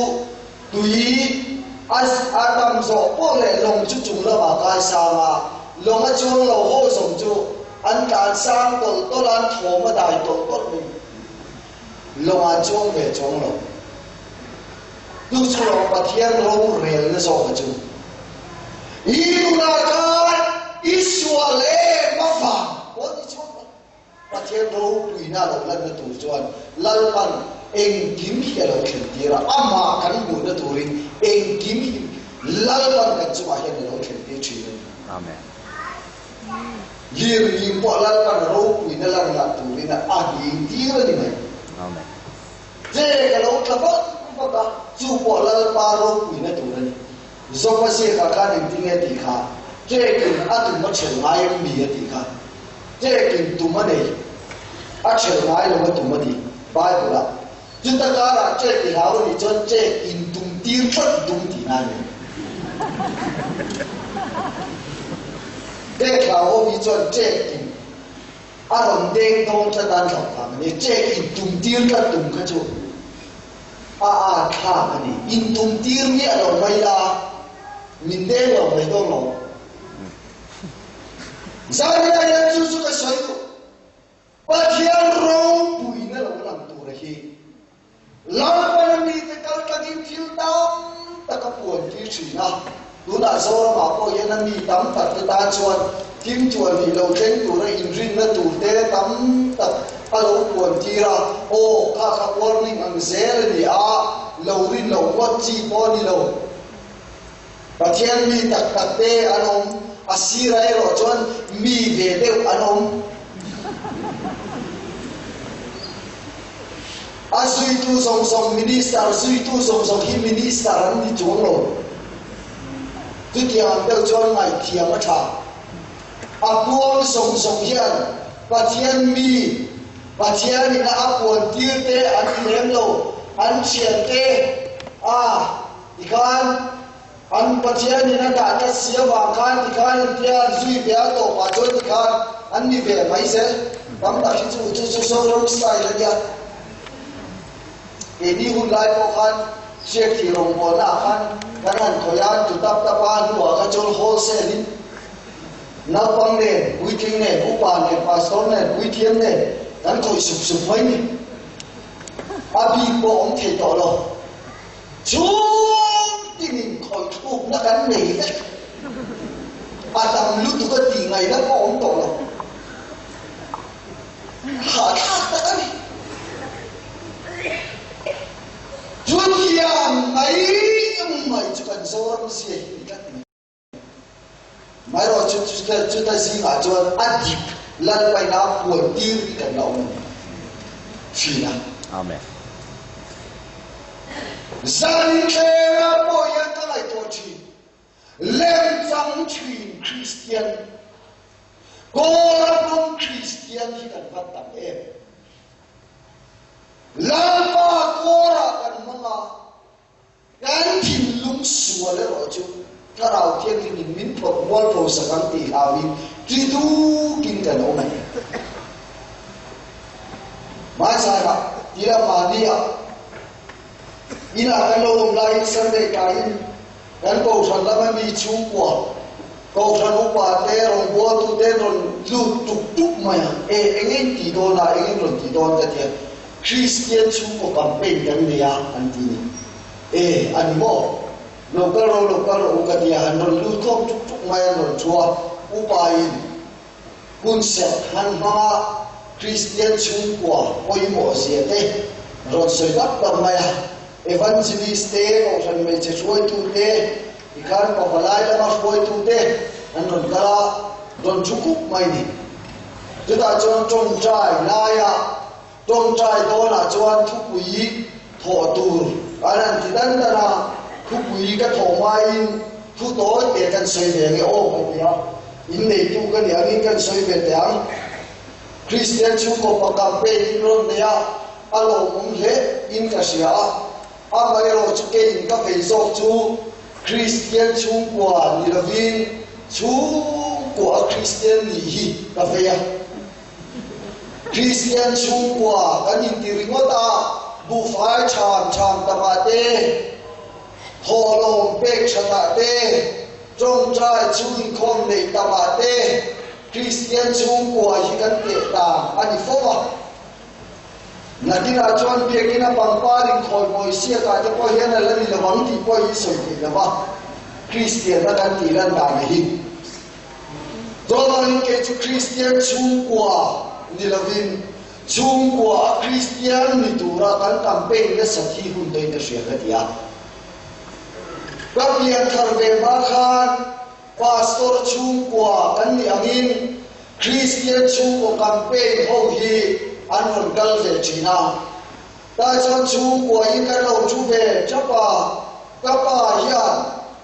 tui a a tam zawh pawh leh lawng chu chung lamah kai sang a, lawng a chuang lo haw zawng chu an tlan sang tawlh tawlh a, an thawm a dai tawlh tawlh mai. Lawng an chuang ve chuang lo. Chu chu lawng Pathian rorelna zawk a chu. I tunah khan i sual em avang pawh ni chuang lo. Pathian ropuina lo lanna tur chuan Lalpan engkim hi a lo thlen tir a, amah kan hmuhna turin engkim hi Lalpan kan chungah hian a lo thlen tir thin a ni. Amen. Lirnghing pawh Lalpan ropuina lanna turin a hing tir a ni mai. Amen. Che ka lo tla vak vak a, chu pawh Lalpa ropuina tur a ni. Zopa ziakah khan engtinge tih kha, Ṭekin a tum a ṭhelh ngai em mi a tih kha. Ṭekin tum a nei, a ṭhelh ngai lo a tum a ti Bible-ah. Chuta karah ṭek i hlau a nih chuan ṭek in tum tir tlat i tum tihna a ni. Ṭek hlauhawm hi chuan ṭek in a rawn deng dawn tlat a an hlauh vang a ni. Ṭek in tum tir tlat tum kha chu a at thlak a ni. In tum tir miah lo mai la, min deng lo mai dawn lo. Zania hian chu chu ka sawi duh. Pathian ropuina lo lang tura hi Lalpana mite kal tlangin thil tam tak a puan tir thin a. Tunah Zoramah pawh hian a mi tam tak te tan chuan thim chuan nih lo thleng tura inrinna tur te tam tak a lo puan tir a. Aw, kha kha warning ang zel a ni a, lo rin loh ngawt chi pawh a ni lo. Pathian mi tak tak te an awm, a sirah erawh chuan mi ve deuh an awm. A zuitu zawng zawng minister zuitu zawng zawng hi minister an ni chuang lo. Chutiang ang deuh chuan ngaihthiam a tha. A puang zawng zawng hian Pathian mi, Pathian in a puan tir te an ni lem lo, an thian te a tikhan an Pathian in a dah tlat si avang khan tikhan an tia an zui ve a tawpah chuan tikhan an ni ve mai zel. Tam tak hi chu chu chu Zoram style a nia. Keini hun lai pawh khan hriakthih rawngbawlna ah khan kan han khawih a, an tu tap tap a, hnuah kha chuan wholesale in naupang nen, puitling nen, upa nen, pastor nen, puithiam nen kan khawih sup sup mai ni. A bik pawh awm thei tawh lo. Chhung tinin khawih thlukna kan nei vek. A tam lutuk a tih ngaihna pawh awm tawh lo. Hahthlak tak a ni. Chutiang mai mai chu kan Zoram zia hi ni tlat mai. Amaherawhchu chuta zingah chuan a dik Lalpaina puan tir hi kan la awm a ni thin a. Amen. Zan thlenga pawh hian ka ngaihtuah thin. Lemchang thin Kristian, Kawlrawn Kristian hi kan va tam em? Lalpa kawrah kan hmang a, kan thinlung sual erawh chu Thlarau Thianghlimin min phawrh mualpho sak ang tih hlauin ṭi dukin kan awm a ni. Hmaizaiah, tia mahnia. Inah kan lo awm laiin Sunday tlaiin kan Kohhran lama mi chhungkua, Kohhran upa te, rawngbawltu te an rawn lut tuk tuk mai a, e eng in ti dawn a, eng in rawn ti dawn ka ti a, Kristian chhungkaw campaign kan nei a an ti ni. E a ni maw? Lo kal rawh, lo kal rawh u ka ti a, han rawn lut khawm tuk tuk mai an rawn thu a, upa in hun serh han hmang a, Kristian chhungkua pawimawh zia te rawn sawi dap dap mai a, Evangelist te, Kohhran hmeichhe hruaitu te, tikhan pavalai lama hruaitu te an rawn kal a, rawn thu kup mai ni. Chutah chuan tawngtai laia tawngtai dawnah chuan thupui thawh tur an han ti dan dan a, thupui ka thawh hmain thu tawi te kan sawi ve ange aw ka ti a, inneitu ka nih angin kan sawi ve teh ang. Kristian chhungkaw pa campaign in rawn nei a, a lawmawm hle in ka hria a, amaherawh chu keiin ka vei zawk chu Kristian chhungkua ni lovin chhungkua a Kristian nih hi ka vei a. Kristian chhungkua kan inti ringawt a, buhfai chham chham tamah te, thawhlawm pek thatah te, tawngtai chhungkhawm neih tamah te Kristian chhungkua hi kan teh dan a ni fo a. Nakinah chuan biakina pangpar inkhawi siakah te pawh hian a la ni lo ang tih pawh hi sawi theih lo va, Kristianna kan tih lan dan hi. Chuvangin kei chu Kristian chhungkua ni lovin chhungkua a Kristian ni tura kan campaign nasat hi hun dawin ka hria ka ti a. Ka pianthar ve hma khan Pastor chhungkua kan nih angin Kristian chhungkaw campaign ho hi an rawn kal ve thin a. Tah chuan chhungkua hi kan lo thu ve tap a, ka pa hian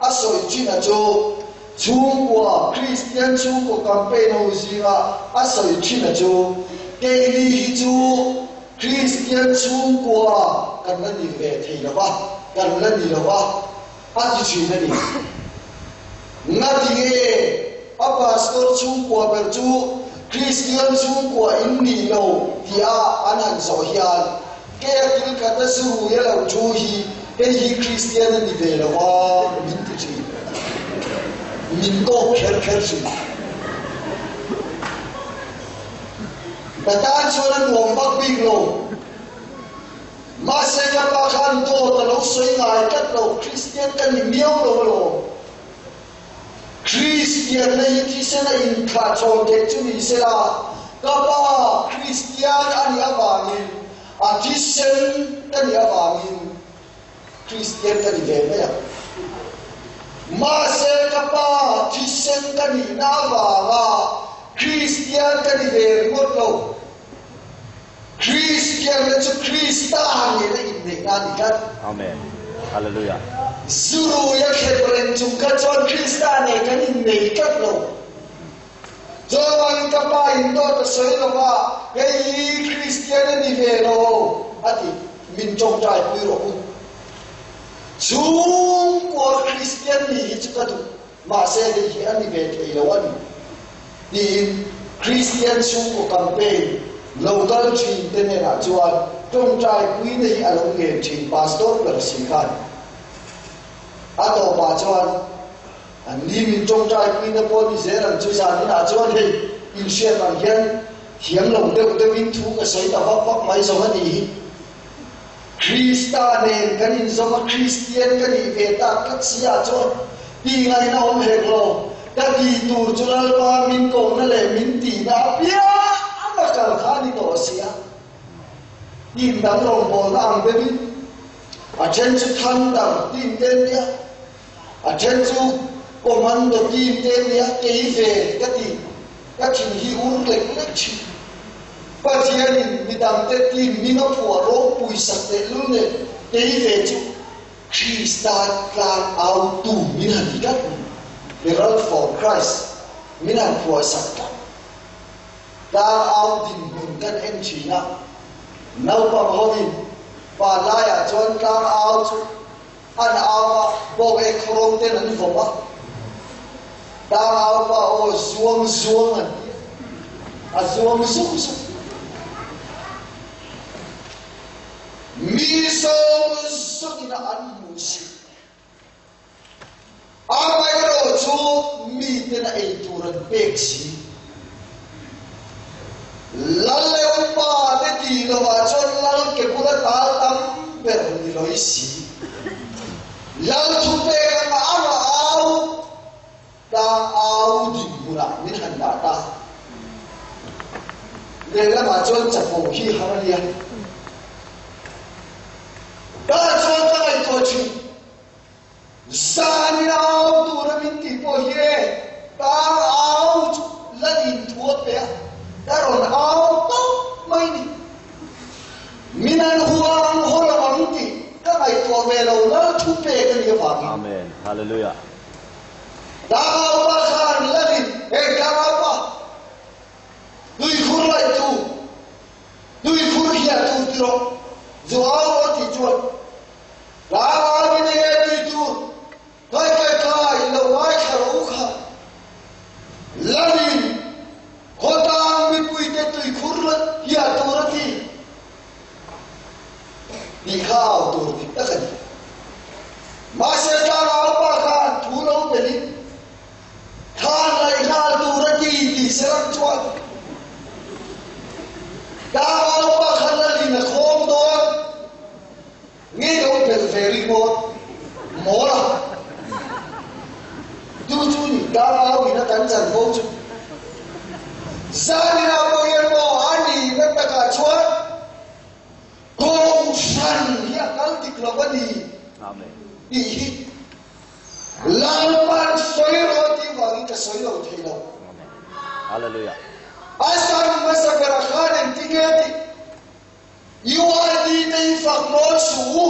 a sawi thin a chu chhungkua Kristian chhungkaw campaign ho zinga a sawi thin a chu keini hi chu Kristian chhungkua kan la ni ve thei lo va, kan la ni lo va. A ti thin a ni. Ngatinge a pastor chhungkua ber chu Kristian chhungkua in nih lo tia an han zawh hian ke a kil khat a zurui a lo thu hi hei hi Kristian a ni ve lo a min ti thin. Min tawk kher kher thin. Ka tan chuan a nuam vak bik lo. Mahse ka pa khan dawt a lo sawi ngai tlat lo, Kristian ka ni miau lo alawm. Kristianna hi thisen a inthlah chawl theih chu ni sela, ka pa Kristian a nih avangin, a thisen ka nih avangin Kristian ka ni ve mai ang. Mahse ka pa thisen ka nihna avanga Kristian ka ni ve ringawt lo. Kristianna chu Krista nena inneihna a ni tlat. Amen. Hallelujah. Zurui a thlep reng chung kha chuan Krista nen kan innei tlat lo. Chuvangin ka pa in dawt a sawi lo va, hei hi Kristian a ni ve lo a ti. Min tawngtai pui rawh u. Chhungkua Kristian ni hi chu ka duh. Mahse hei hi a ni ve thei lo a ni tiin Kristian chhungkaw campaign lo kal thin te hnenah chuan tawngtai puina hi a lo ngen thin Pastor ber si khan a tawpah chuan an ni min tawngtai puina pawh ni zel ang chu zan inah chuan hei inhriat ang hian thiam lo deuh deuhin thu ka sawi ta vak vak mai zawng a nih hi. Krista nen kan inzawm a, Kristian ka nih ve tak tlat si ah chuan ti ngaihna awm hek lo. Ka ti tur chu Lalpa min kohna leh min tihna apiang a kal kha a ni tawh si a. Team dang rawngbawlna ang deuhin a then chu Thunder team te an nia, a then chu Commando team te an nia, kei ve ka ti. Ka thin hi ur lek lek thin. Pathianin midangte team min a phuah ropui sak tehlul nen kei ve chu Krista tlan au tu min han ti tlat mai. Herald for Christ min han phuah sak tlat. Tlang au dinhmun kan en thin a, naupang hovin vanlaiah chuan tlang au chu An au a, bawk e khawrawng ten an vawm a, tang au pa aw zuang zuang an ti a, a zuang zuk zuk. Mi zawng zawngin a an hmuh si. Amaherawhchu miten a ei tur an pek si. Lal leh upa te tih lovah chuan lal ke bula tal tam ber ni loi si. Lal thupek anga anga au tlang au dinhmunah min han dah ta. Lehlamah chuan chapo hi har a nia. Tah chuan ka ngaihtuah thin. Zan in au tura min tih pawh hi e, tang au chu la inthu a pe a, ka rawn au tawp mai ni. Min an hua ang haw lo ang tih ka ngaihtuah ve lo lal thu pek a nih avangin. Amen. Hallelujah. Tang au pa khan lalin, Hei tang au pa, tuikhur laihtu, tuikhur hiahtu ti rawh, zu au rawh tih chuan, Tlangau in enge tih tur kai kai kai lo ngaithla rawh u kha. Lalin khawtlang mipuite tuikhur hiah tur a ti tih kha au tur dik tak a ni. Mahse tlangau pa khan thu lo belin thlan laih nghal tur a ti tih serang chuan tlangau pa khan lalin a khawm dawn. Nge lo belh ve rih maw? Mawl a! Tu chu ni tlangau in a kan chan fo chu. Zan inah pawh hian maw a nihna takah chuan Kohhran hi a kal dik lo a ni tih hi Lalpa'n sawi rawh tih vangin ka sawi lo thei lo. A zan hmasa berah khan engtinge tih UID te hi fak mawi suh u.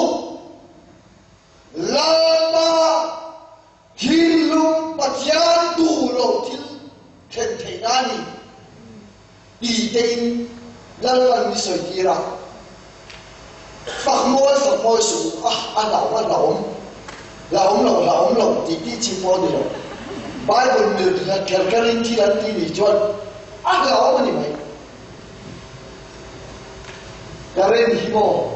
Lalpa thinlung Pathian duh lo thil thlen theihna a ni ti tein Lalpan mi sawi tir a. Fak mawi fak mawi suh u. A a hlauhawm a hlauhawm. Hlauhawm lo hlauhawm lo tih tih chi pawh a ni lo. Bible mil kher kherin thil an ti nih chuan a hlauhawm a ni mai. Karen hi maw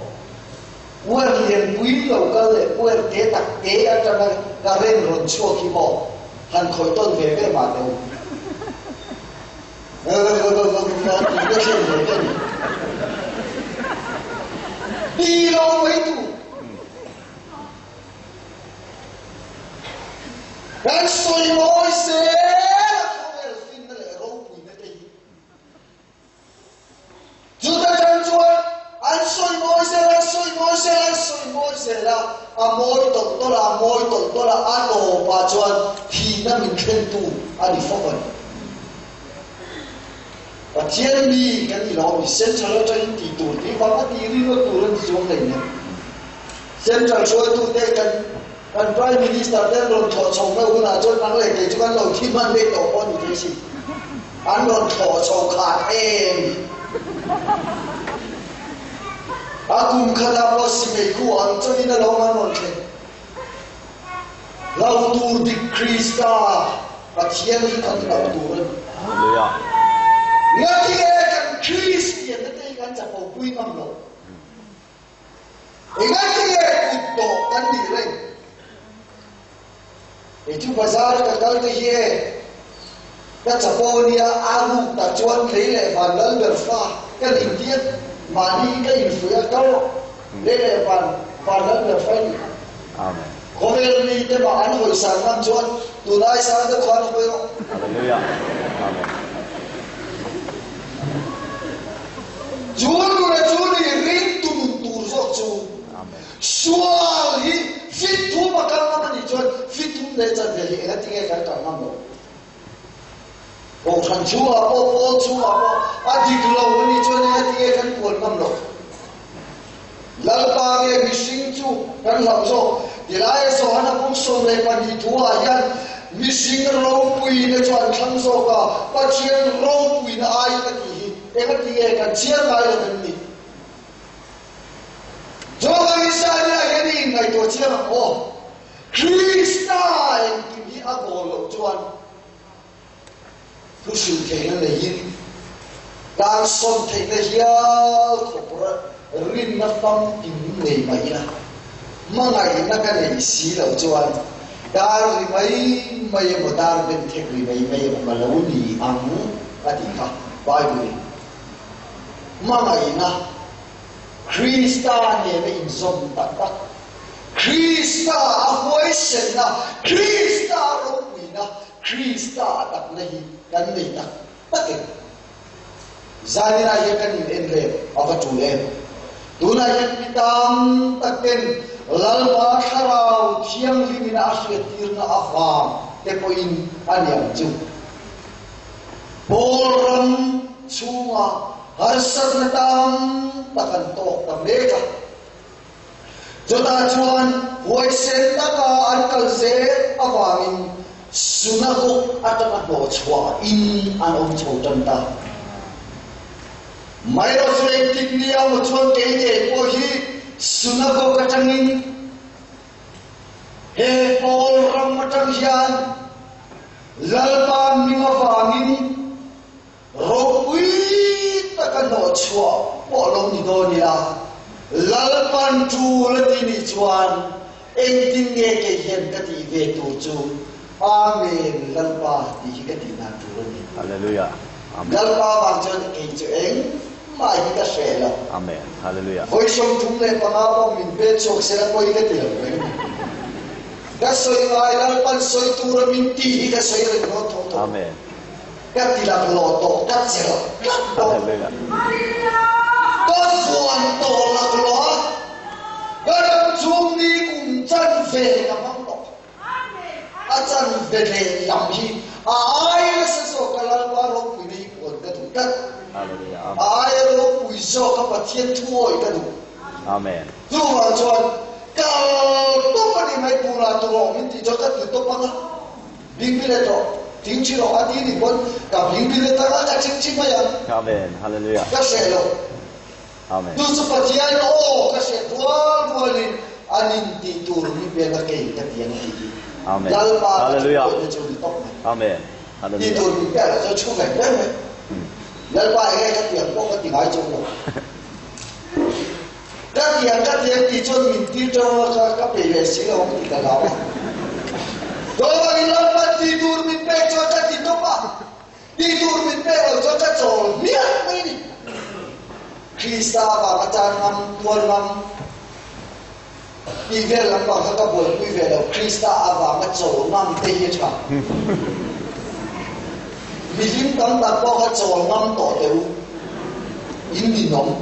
uar lianpui lo kal leh uar te tak te atanga Karen rawn chhuak hi maw han khawih tawn ve ve mah teh u. Tih ka thlen ve te ni. Ti lo mai tu. Kan sawi mawi zel a khawvel finna leh ropuina te hi. Chuta tang chuan an sawi mawi zel, an sawi mawi zel, an sawi mawi zel a, a mawi tawlh tawlh a, a mawi tawlh tawlh a, a tawpah chuan thihna min thlentu a ni fawk a ni. Pathian mi kan ni lo mi, Central atangin tih tur tih vang a tih ringawt tur a ni chuang hleinem. Central hruaitute kan kan Prime Minister te an rawn thlawh chho meuh hunah chuan nang leh kei chu kan lo thi hman daih tawh pawh a ni thei si. An rawn thlawh chho khat em hi. A kum khatah pawh sipai khu ang chauhin alawm an rawn thlen. Hlauh tur dik Krista Pathian hi kan hlauh tur a ni. Hallelujah. Ngatinge kan Kristian te hi kan chapopui ngam lo. Engatinge kut tawh kan nih reng? Kei chu bazar ka kal te hi e, ka chapo nia a ruk tak chuan lei leh van lal ber fa ka nin tir, mahni hi ka infuih a kal rawh, lei leh van van lal ber fa i nih kha. Amen. Khawvel mi te mah an hawi sang ngam chuan tunai sang deuh khan hawi rawh. Hallelujah. Amen. Chu nu leh chu ni ringtu nun tur zawk chu sual hi fit thum a kal ngam a nih chuan fit thum leh chanve hi enga tinge kan kal ngam lo. Kohhran chhungah pawh pawl chhungah pawh a dik lo a nih chuan enga tinge kan puan ngam lo. Lalpa nge mihring chu kan hlauh zawk. Tilaia Johana bung 12 thu ah hian mihring ropuina chu an thlang zawk a, Pathian ropuina aiin a tih hi eng a ti nge kan chhiar ngai lo em ni? Chuvangin Israelia hian i inngaihtuah chiang ang aw. Krista engkim hi a bawl loh chuan Thu hrilh theihna neiin tlang sawn theihna hial khawp. Rinna famkim nei mah ila, hmangaihna ka neih si loh chuan dar ri mai mai emaw dar ben thek ri mai mai emaw ka lo ni ang a tih kha Bible-in hmangaihna Krista nena inzawm tak tak, Krista a huaisenna, Krista a ropuina, Krista a takna hi kan nei tak tak em? Zaninah hian kan in en leh a va tul em? Tunah hian mi tam tak ten Lalpa Thlarau Thianghlim in a hriattirna avang te pawhin a ni ang chu. Pawl ram chhunga harsatna tam tak an tawk ta mek a. Chutah chuan huaisen taka an kal zel avangin sunagog atanga hnawhchhuah in an awm chho tan ta. Mairaw chu engtik ni emaw chuan kei ngei pawh hi sunagog atangin he pawl ram atang hian Lalpa hming avangin Ropui taka hnawhchhuah pawh lo ni dawn ila, Lalpan tul a ti nih chuan engtin nge kei hian ka tih ve tur chu Amen Lalpa tih hi ka tih dan tur a ni. Hallelujah. Amen. Lalpa vang chuan kei chu engmah hi ka hreh lo. Amen. Hallelujah. Vawi 35 pawh min pek chhuak sela pawi ka ti lo reng. Ka sawi ngai Lalpan sawi tura min tih hi ka sawi reng dawn tho tho. Amen. Ka ti laklawh tawh, ka chelh tlat bawk. Ka vuan tawh laklawh a, ka ram chhung ni kum chanve ka hmang tawh. A chanve lehlam hi a ai nasa zawk a Lalpa ropuina hi puan ka duh tlat. A aia ropui zawk a Pathian thuawi ka duh. Chuvang chuan kal tawp a ni mai, tunah turaw min tih chuan ka ti tawp ang a. Bing bile tawh, thing thi rawh a ti nih pawn ka bing bile tak a, ka thing thi mai ang. Amen. Hallelujah. Ka hreh lo. Amen. Chu chu Pathian aw ka hreh rual rualin an in tih tur mi pek a kei ka ti ang tih hi. Amen. Lalpa ka Hallelujah. thupuaina chu ni tawp mai. Amen. Tih tur Hallelujah. min pek loh chuan thu vek reng mai. Lalpa enge ka tiang pawh ka ti ngai chuang lo. Ka tiang ka tiang tih chuan min tir tang a, ka ka pe leh si lo ang tih ka hlau a. Dawngin Lalpan tih tur min pek chuan ka ti tawp a, tih tur min pek loh chuan ka chawl hmiah mai a ni. Krista avanga chan ngam, tuar ngam tih vel lampang kha ka buaipui ve lo, Krista avanga chawl ngam te hi a tha. Mihlim tam tak pawh kha chawl ngam tawh teh u. In ninawm.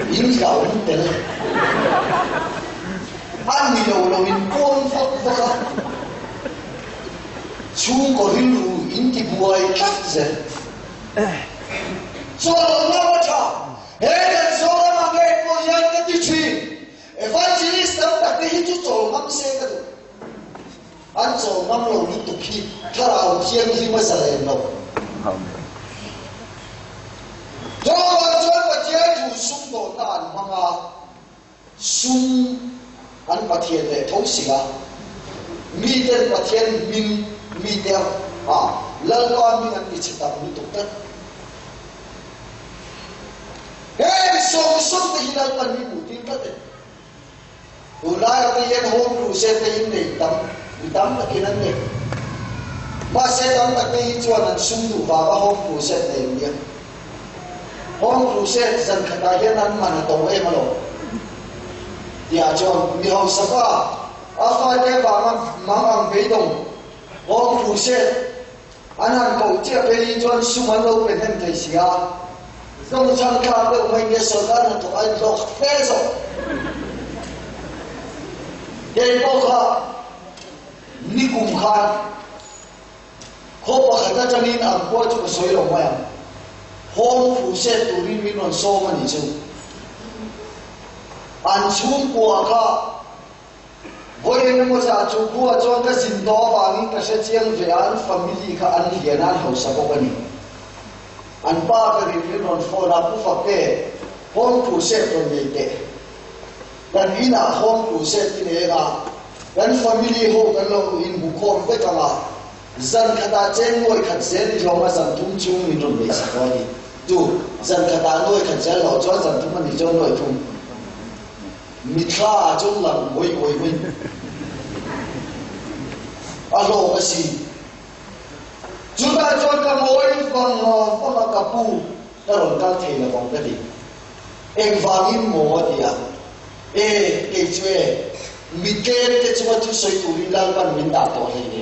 In hlauhawm tel. A ni lo lo in pawn vak vak a. Chhungkaw rilru in ti buai tlat zel. Chawl ngam a tha. He kan Zoram ah ngei pawh hian ka ti thin. Evangelist tam tak te hi chu chawl ngam se ka duh. An chawl ngam lo lutuk hi Thlarau Thianghlim a zalen lo. Chuvang chuan Pathian thu sumdawnna an hmang a, sum an Pathian leh tho si a, miten Pathian hming mite a Lalpa hming an tichhe tam lutuk tlat. Heng sawm sawm te hi Lalpan mi hmuhtir tlat e. Tunlaiah te hian home crusade te in nei tam, mi tam takin an nei. Mahse tam tak te hi chuan an sum duh vanga home crusade nei an nia. Home crusade zan khatah hian an man a to em alawm. Tiah chuan mi hausa pa a fate vanga mang ang beidawng home crusade An han koh chiah phei hi chuan sum an lo pe hnem thei si a, zawng chhan thlak deuh mai nge sawrkar hnathawk a inhlawk fe zawk. Kei pawh kha nikum khan khaw pakhat atangin an khua chu ka sawi lo mai ang, home crusade turin min rawn sawm a nih chu. An chhungkua kha Vawi engemaw zah chu khua chuan ka zin tawh avangin ka hre chiang ve a, an family kha an lian a, an hausa bawk a ni. An pa ka rin rin rawn phone a, Pu Fakte, home crusade rawn nei teh. Kan inah home crusade i nei anga, kan family ho kan lo inhmukhawm vek anga, zan khatah cheng nuai khat zel i hlawm a, zan thum chhung min rawn neih sak a ni. Chu. Zan khatah nuai khat zel loh chuan zan thum a nih chuan nuai thum. Mithla ah chuan lang uai uai mai. A hlawk a si. Chutah chuan ka ngawi vang vang a, ka pu ka rawn kal thei lo vang ka ti. Engvangin maw a ti a, E, kei chu e, mi tlem te chunga thusawi turin Lalpan min dah tawh hlei ne,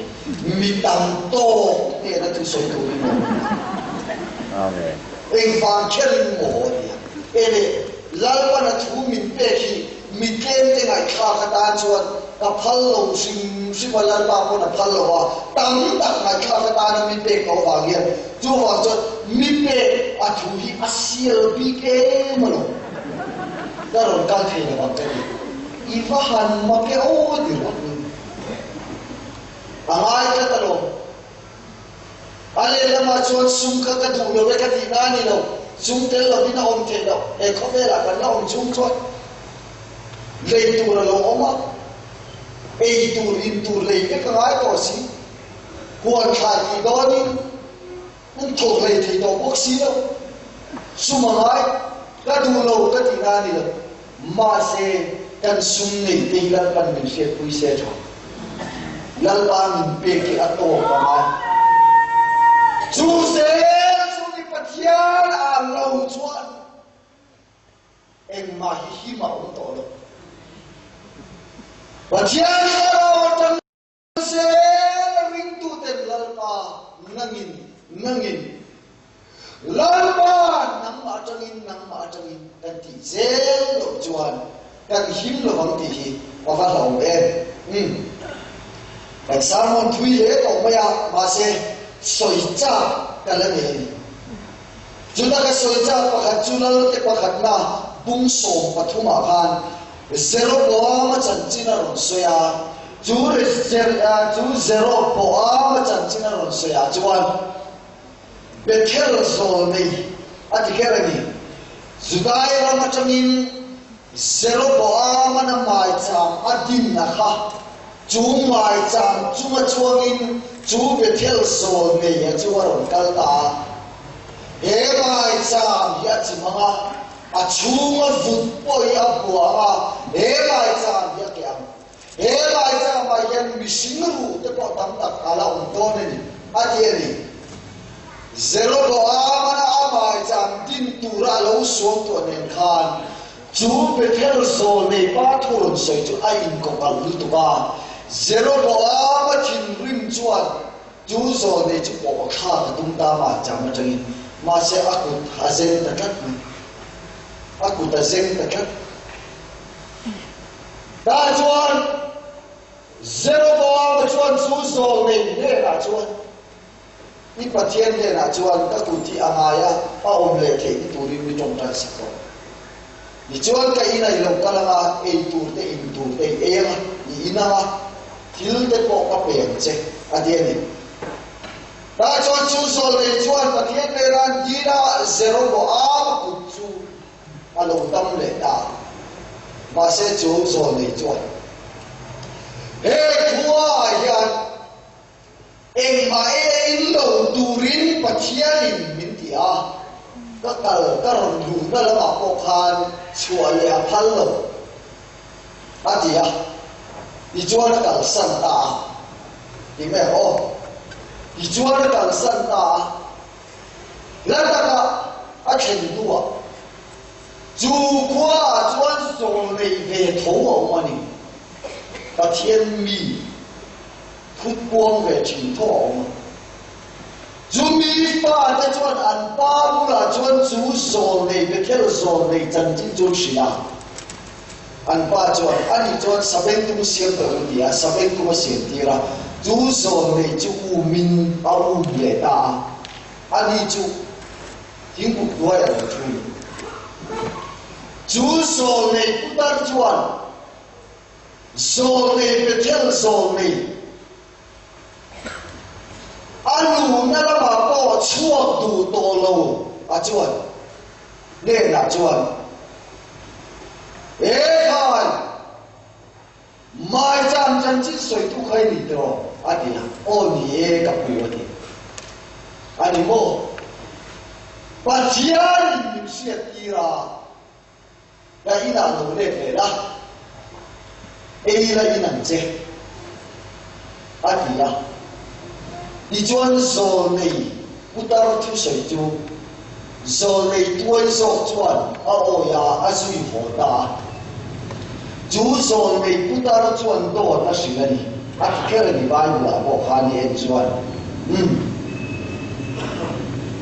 mi tam tawk hnena thusawi turin maw min dah. Amen. Engvang kherin maw a ti a, E le, Lalpan a thu min pek hi mi tlem te ngaihthlak atan chuan ka phal lo hrim hrim a, Lalpa pawn a phal lo a, tam tak ngaihthlak atana mi pek tawh vang hian Chuvang chuan mi pek a thu hi a sial bik em alawm. Ka rawn kal thei lo ang ka ti. I va han mak e aw ti rawh. A ngai tlat alawm. A lehlamah chuan sum kha ka duh lo e ka tihna a ni lo. Sum tel lovin a awm theih loh. He khawvelah kan la awm chhung chuan lei tur a lo awm a, ei tur, in tur lei vek a ngai tawh si. Huan thlai tih dawnin in thawk hlei thei tawh bawk si lo. Sum a ngai, ka duh lo ka tihna a ni lo. Mahse, kan sum nei te hi Lalpan min hriatpui se tha. Lalpa min pek hi a tawp a ngai. Chu zel chu ni Pathian ah lo chuan engmah hi him a awm tawh lo. Pathian thlarau atang Zel ringtuten Lalpa nangin, nangin, Lalpa nangmah atangin, nangmah atangin kan tih zel loh chuan kan him lo ang tih hi a va hlauh em. Umm. Kan sermon thui hle tawh mai a, mahse sawi chak ka la nei a ni. Chuta ka sawi chak pakhat chu Lalte pakhatna bung 13 ah khan Jeroboama chanchin a rawn sawi a, chu chu Jeroboama chanchin a rawn sawi ah chuan Bethel zawl nei a ti kher a ni. Judai ram atangin Jeroboaman a maicham a dinna kha chu maicham chunga chuangin chu Bethel zawl nei a chu a rawn kal ta a. He maicham hi a chim ang a, A chhunga vut pawh hi a bua ang a, he maicham hi a keh ang. He maichamah hian mihring ruh te pawh tam tak a la awm dawn a ni, a ti a ni. Jeroboam-a a maicham din tura a lo suam tawh nen khan chu Bethel zawl nei pa thu rawn sawi chu a inkawkalh lutuk a. Jeroboam-a thinrim chuan Chu zawl nei chu pawh thlak a tum ta maicham atangin, mahse a kut a zeng ta tlat mai. A kut a zeng ta tlat. Tah chuan Jeroboama chuan chu zawl nei hnenah chuan, I Pathian hnenah chuan ka kut hi a ngai a, a awm leh theih ni turin mi tawngtai sak rawh. Tichuan ka in a i lo kal ang a, ei tur te in tur te i ei ang a, i in ang a, thil te pawh ka pe ang che, a ti a ni. Tah chuan chu zawlnei chuan Pathian hnenah Dina Jeroboama kut chu a lo dam leh ta a. Mahse chu zawlnei chuan, He khua ah hian Engmah e in lo turin Pathianin min ti a, ka kal ka rawn luhna lamah pawh khan chhuah leh a phal lo, a ti a. Tichuan a kalsan ta a. Ti mai ang aw. Tichuan a kalsan ta a. Hla taka a thlen hnuah chu khuaah chuan zawl nei ve tho a awm a ni. Pathian mi. Phut puang ve thin tho a awm a. Chumi fate chuan an pa bulah chuan chu zawl nei Bethel zawl nei chanchin chu an hrilh a. An pa chuan, Ani chuan sabengtung siam ta u ti a, sabengtung a siam tir a. Chu zawl nei chu umin a um leh ta a. Ani chu thingbuk hnuaiah lo thu ni. Chu zawl nei putar chuan, Zawlnei Bethel zawlnei a luhna lamah pawh chhuak duh tawh lo a chuan hnenah chuan, He khai, maicham chanchin sawitu kha i ni tiraw? a ti a. Aw ni e ka pu a ti. A ni maw? Pathianin min hriattir a, ka inah lo let leh la, ei la in ang che, a ti a. Tichuan zawlnei putar thusawi chu zawlnei tuai zawk chuan a awi a, a zui haw ta a. Chu zawlnei putar chuan dawt a hrilh a ni, a ti kher a ni Bible-ah pawh khan i en chuan. Umm.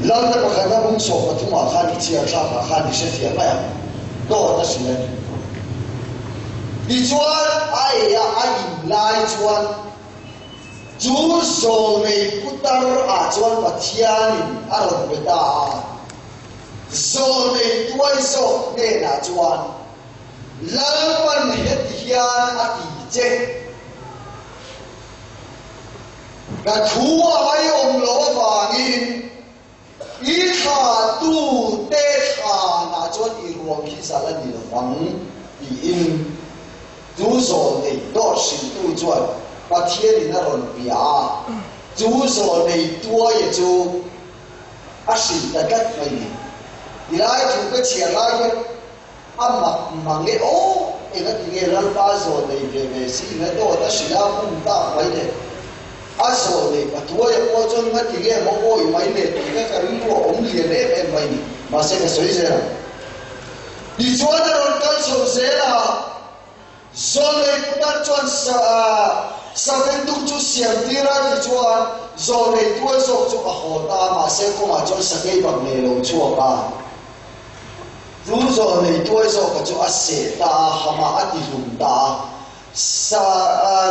Lalna pakhatna bung sawm pathumah khan i chhiar thlakah khan i hrefiah mai ang. Dawt a hrilh a ni. Tichuan a ei a, a in lai chuan chu zawlnei putar ah chuan Pathianin a rawn pe ta a. Zawlnei tuai zawk hnenah chuan, Lalpan heti hian a ti che. Ka thu a ngaihawm loh avangin i thlahtute thlanah chuan i ruang hi zal a ni lovang, tiin chu zawlnei dawt hrilhtu chuan Pathianin a rawn bia a. Chu zawlnei tuaia chu a hrilh ta tlat mai ni. Tilai thu ka chhiar lai hian A mak mang e aw, enga ti nge Lalpa zawl nei ve ve si in a dawt a hrilh a bum tak mai le. A zawl nei patuai a pawh chuan nga ti nge maw awi mai le tih kha ka rilru a awm lian em em mai ni. Mahse ka sawi zel ang. Tichuan a rawn kal chho zel a. Zawlnei putar chuan Saventuk chu siam tir a, tichuan zawlnei tuai zawk chu a haw ta a, mahse kawngah chuan sakei bak nei lo chhuak a. Chu zawlnei tuai zawka chu a seh ta a, hamah a ti hlum ta a.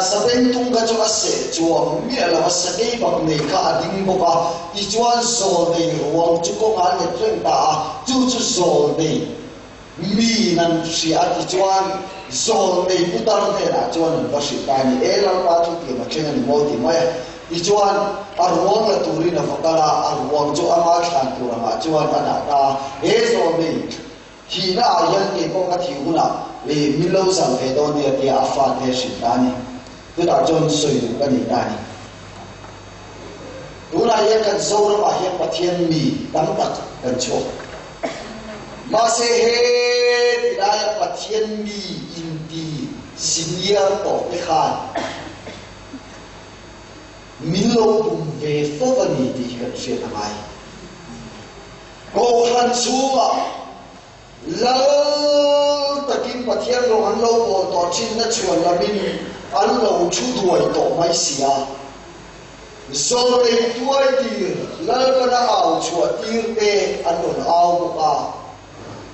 Saventung kha chu a seh chuang miah lo a, sakei bak nei kha a ding bawk a, tichuan zawlnei ruang chu kawngah a let reng ta a, chu chu zawlnei Mi in an hria a tichuan zawlnei putar hnenah chuan an va hrilh ta a ni. E Lalpa chu tiam a thleng a ni maw ti mai a. Tichuan a ruang la turin a va kal a, a ruang chu ama thlan tur angah chuan a dah ta a. He zawlnei thihna ah hian kei pawh ka thih hunah min lo zal ve dawn nia tia a fate a hrilh ta a ni. Chutah chuan sawi duh ka nei ta a ni. Tunah hian kan Zoramah hian Pathian mi tam tak kan chhuak. Mahse he tilaia Pathian mi inti senior tawh te khan min lo bum ve fo a ni tih hi kan hriat a ngai. Kohhran chhungah Lal takin Pathian rawng an lo bawl tawh thinna chhuan lamin an lo thu duai tawh mai si a. Zawlnei tuai tir Lalpana au chhuah tir te an rawn au bawk a.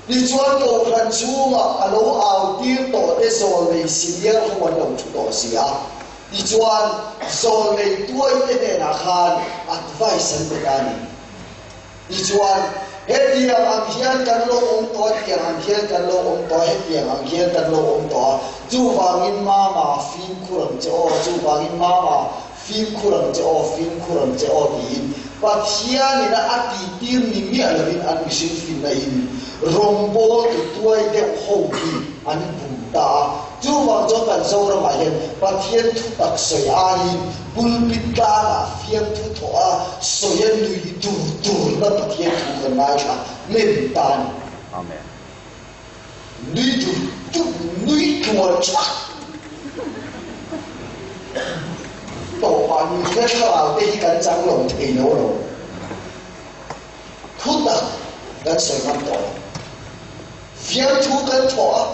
Tichuan Kohhran chhungah a lo au tir tawh te zawlnei senior ho an lo thu tawh si a. Tichuan zawlnei tuai te hnenah khan advice an pe ta a ni. Tichuan, hetiang ang hian kan lo awm tawh a, tiang ang hian kan lo awm tawh a, hetiang ang hian kan lo awm tawh a, chuvangin Mama, fimkhur ang che aw, chuvangin Mama, fimkhur ang che aw, fimkhur ang che aw tiin Pathianin a tihtir ni miah lovin an mihring finna in rawngbawl tu tuai deuh ho hi an bum ta a. Chuvang chuan kan Zoramah hian Pathian thutak sawi aiin Pulpit tlangah fiamthu thawh a sawi a nui dur durna Pathian thu kan ngaithla hnem ta a ni. Amen. Nui dur dur, nui tluan thak. Tawpah nunna thlarau te hi kan chang lo thei lo lo. Thutak kan sawi ngam tawh lo. Fiamthu kan thawh a,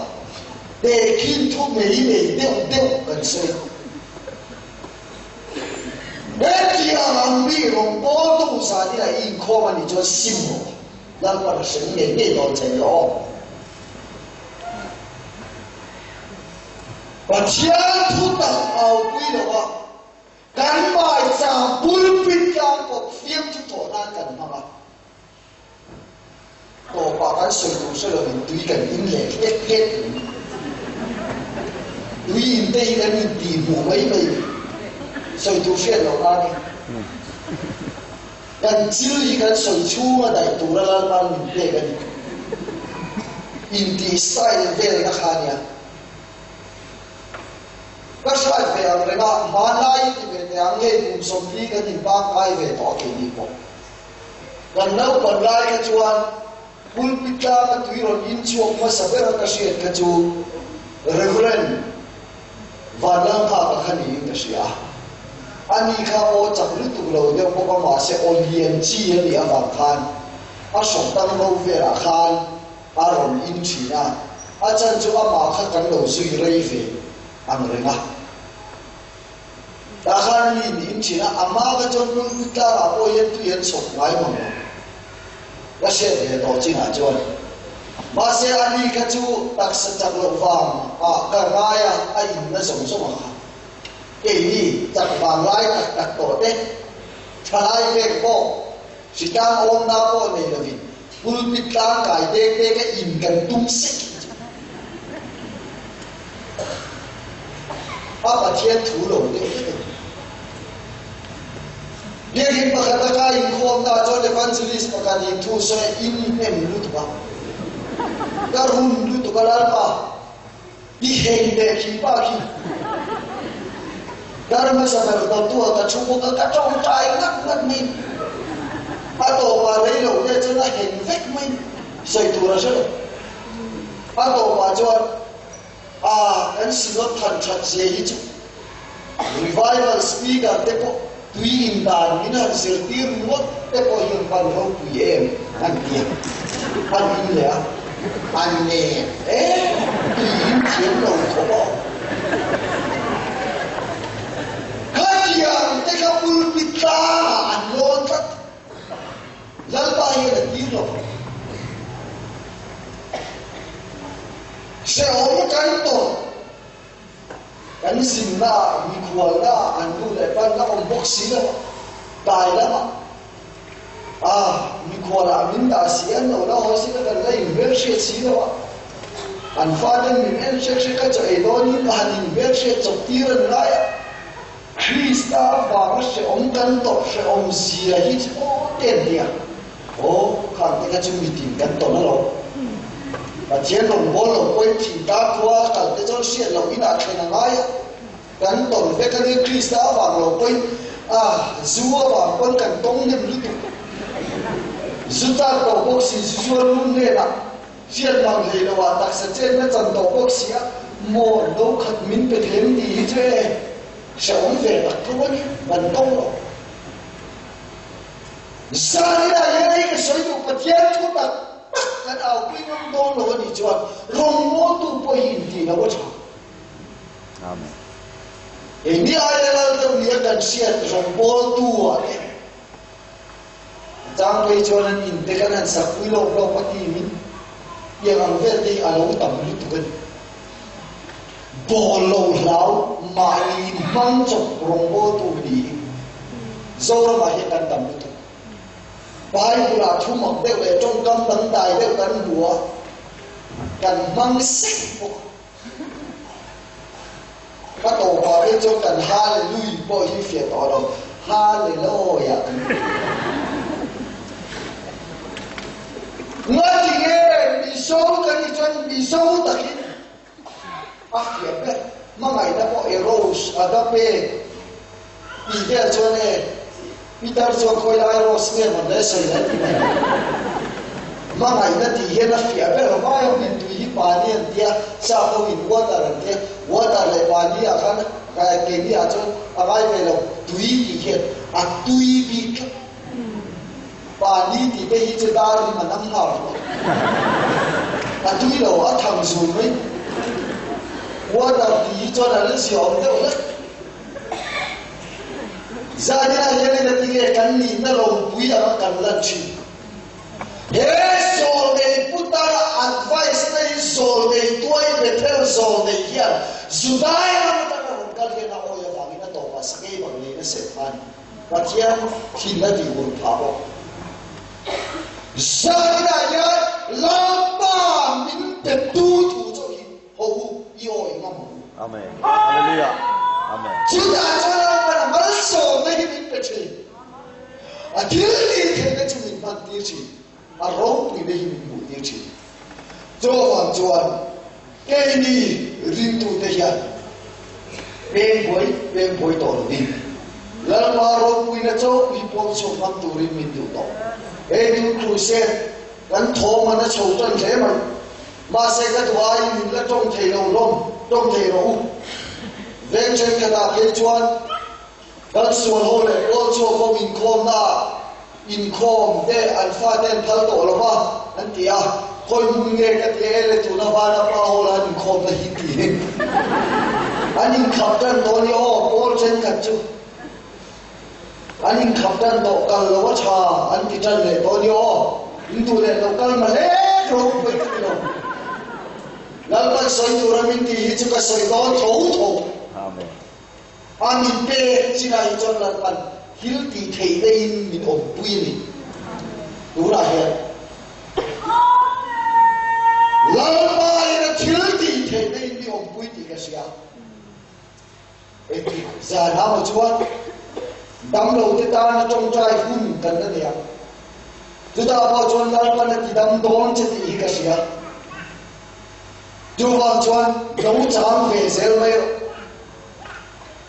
tehkhin thu mei nei deuh deuh kan sawi a. Hetiang ang mi rawn pawl tu zan ina i inkhawm a nih chuan sim rawh, Lalpan a hrem ngei ngei dawn che nia aw. Pathian thutak aupui lo a, kan maicham pulpit tlang kawp fiamthu thawh nan kan hmang a. Tawpah kan sawi tur hre lovin tui kan in leh hlek hlek mai. Tui in te hi kan in tih hmuh mai mai ni. Sawi tur hriat loh nan hi. Kan chil hi kan sawi chhunga daih tura Lalpan min pek a ni. Intih style velna kha nia. Ka hriat ve ang reng a, hmanlai i ti ve teh ang, hei kum 40 kan inpangngai ve tawh a keini pawh. Kan naupan lai kha chuan pulpit tlanga tui rawn in chhuak hmasa bera ka hriat kha chu Rev. Vanlalnghaka kha niin ka hria a. Ani kha aw chak lutuk lo deuh bawk a mahse aw lian chi a nih avang khan a hrawk tang ro velah khan a rawn in thin a, a chan chu amah kha kan lo zui rei ve ang reng a. Tah khan mi in in thin a, a hma kha chuan pulpit tlangah pawh hian tui an chhawp ngai mang lo. Ka hriat ve tawh chinah chuan. Mahse a ni kha chu taksa chak loh vang ah ka ngai a, a in na zawng zawng a kha. Keini chak vang lai tak tak tawh te, thalai vek pawh hritlang awmna pawh nei lovin pulpit tlang kai dek dek a in kan tum sek hi chu a Pathian thu lo deuh vek a ni. Biakinn pakhat a ka inkhawmna chuan evangelist pakhat in thu sawi a in hnem lutuk a, ka run lutuk a Lalpa. I heng leh khi pa khi dar hmasa ber dawttu ah ka thu bawk a, ka tawngtai ngat ngat mai. A tawpah rei lo te chuan a heng vek mai, sawi tur a hre lo. A tawpah chuan a kan synod than that zia hi chu revival speaker te pawh tui in dan min han zirtir ngawt te pawh hi an van ropui em an ti a, an in leh a, an nen em tui in thiam lo khawp a awm. Khatiang te kha pulpit tlangah an lawn tlat. Lalpa hian a tir lo ang. Hrehawm kan tawrh. Kan zinna ah, mikhualna ah an nu leh pan la awm bawk si lo a, tlai lamah ah mikhual ah min dah si an lo la haw si la kan la inhmelhriat si lo a, an faten min en hrek hrek a chaw ei dawnin a han inhmelhriat chawp tir an ngai a, Krista vanga hrehawm kan tawrh hrehawm zia hi chu aw te an ti a. Aw, khang te kha chu mitin kan tawn alawm. Pathian rawngbâwl lo pawhin thing ta khua a kal te chuan hriat loh inah thlen a ngai a. Kan tawn vek a nia, Krista avang lo pawhin a, zu avang pawn kan tawng nem lutuk. Zu chak tawh bawk si, zu zuar lung hnenah hriat mang hlei lo ah taksa chenna chan tawh bawk si a, maw no khat min pe them tih hi chu e, hrehawm ve tak tho a nia, kan tawng lo. Zanina hian hei ka sawi duh Pathian thu tak tak kan aupui ngam dawn lo a nih chuan rawngbawltu pawh hi intih lo a tha. Amen. Keini aia lal deuh nia kan hriat rawngbawltu ah te a chang phei chuan an in te kan han sakpui lawk lawk a ti min tiang ang vel te hi a lo tam lutuk a ni. Bawl lo hlau mahni inhmang chawp rawngbawltu ni hi Zoramah hian kan tam lutuk. Bible-ah thu mak deuh leh tawngkam dangdai deuh kan hmu a, kan hmang sek bawk a. Ka tawpah phei chuan kan Hallelujah pawh hi fiah tawh lo, Hallelujah kan ti. Ngati nge Mizo kan nih chuan Mizo takin a fiah ber. Hmangaihna pawh Eros, Agape tih vel chuan e Peter chuan khawi lai Rose nge mawn le sawi le ti mai. Hmangaihna tih hian a fiah ber vai awm in tui hi pani an tia, sap ho in water an tia, water leh pani ah khan keini ah chuan a ngai ve lo, tui tih hian a tui bik tlat. Pani tih te hi chu dar rim a nam nghal hlawh. A tui lo, a thang zul mai. Water tih hi chuan a la ziaawm deuh hlek. Zaninah hian engatinge kan nihna ropui anga kan lan thin? He zawlnei putara advice na hi zawlnei tuai Bethel zawlnei hian Judai ram atanga rawn kal hian a awi avangin a tawpah sakei bang neiin a seh phah a ni. Pathian thin a tih hun phah bawk. Zaninah hian Lalpa min petu thu chauh hi haw u, i awi ngam ang u. Amen. Hallelujah. Amen. Chutah chuan Lalpa'n a malsawmna hi min pe thin. A thil tih theihna chu min hman tir thin. A ropuina hi min hmuh tir thin. Chuvang chuan keini ringtute hian peng buai peng buai tawh lovin Lalpa ropuina chauh hi pawn chhuak ngam turin min duh tawh. Hei tun crusade kan thawm a na chho tan hle mai. Mahse ka duh aiin min la tawng thei lo hlawm, tawng thei rawh u. Veng thenkhatah phei chuan kan sual ho leh pawl chhuak ho inkhawmnaah inkhawm te an fate an phal tawh lo va an ti a, khawi hmun nge ka ti e le tuna vana pa ho la an inkhawmna hi ti an inkhap tan tawh a ni aw pawl thenkhat chu. An inkhap tan tawh kal lo a tha an ti tan leh tawh a ni aw. In duh leh lo kal ma hlek ro pawi ka ti lo. Lalpan sawi tura min tih hi chu ka sawi dawn tho tho. A min pek chinah hi chuan Lalpan thil tih theih daihin min awmpui a ni. Tunah hian Lalpa in a thil tih theih daihin mi awmpui tih ka hria. Engtik zan ah maw chuan damlo te tana tawngtai hun kan la nei ang. Chutah pawh chuan Lalpan a ti dam dawn che tih hi ka hria. Chuvang chuan lo chang ve zel mai rawh.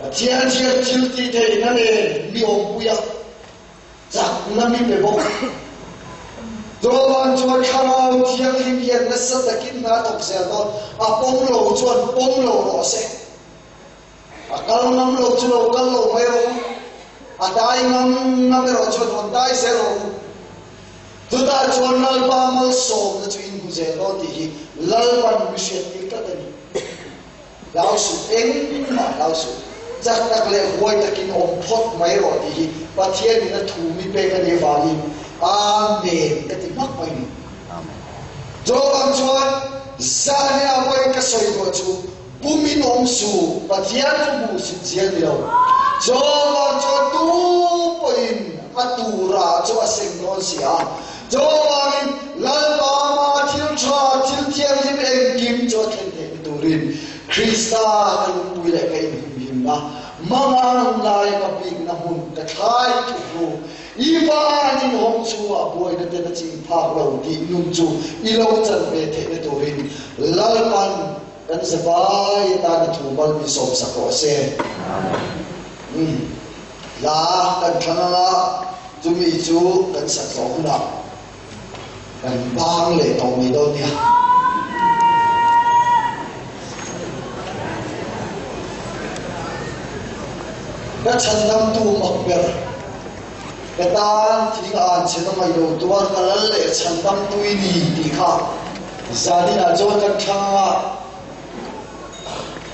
Pathian hian thil tih theihna nen mi awmpui a. Chakna mi pe bawk. Chuvang chuan Thlarau Thianghlim hian nasa takin hna thawk zel dawn, a pawm lo chuan pawm lo rawh se. A kal ngam lo chu lo kal lo mai rawh u, a dai ngam ngam erawh chuan rawn dai zel rawh u. Chutah chuan Lalpa malsawmna chu in hmu zel dawn tih hi Lalpan mi hriattir tlat a ni. Hlau suh, engmah hlau suh. Chak tak leh huai takin awm phawt mai rawh tih hi Pathianin a thu mi pek a nih avangin Amen ka ti hmak mai ni. Chuvang chuan zahnia pawhin ka sawi duah chu bumin awm suh, Pathian chu hmuh sit zia ni lo. Chuvang chuan tu pawhin a turah chu a seng dawn si a. Chuvangin Lalpa ma thil tha, thil thianghlim engkim chu a thlen theihna turin Krista ka lungpui leh ka inhumhimna, mangang lai ka bikna hmun ka thlai thuk ru. I van inhawng chhungah buaina ten a ching phak lo tih nun chu i lo chan ve theihna turin Lalpan kan zavai atana thu mal min sawmsak rawh se. Amen. Hla kan thlang anga chumi chu kan sak zawh hunah kan bang leh tawh mai dawn nia. Ka chhandamtu mak ber, ka tan thing an chhe na mai lo tuar ka lal leh chhandamtu i ni tih kha zaninah chuan kan thlang anga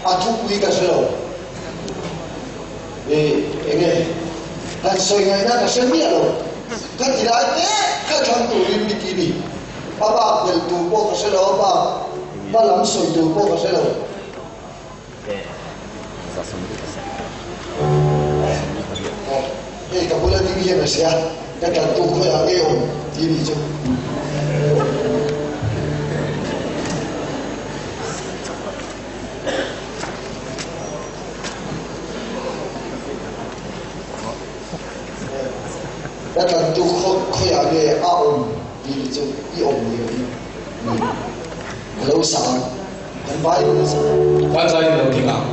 A thupui ka hre lo. I enge han sawi ngaihna ka hre miah lo. Ka ti lai te kha thlang turin mi ti ni. A bak belh tur pawh ka hre lo, a bak hma lam sawi tur pawh ka hre lo. Hei ka bula ding hian a hria, ka tantu khawiah nge awm ti ni chu. Ka tlantu khawiah nge a awm tih ni chu i awm ni lo in a lo sang kan vai in a sang. Kan zai in lo ding ang.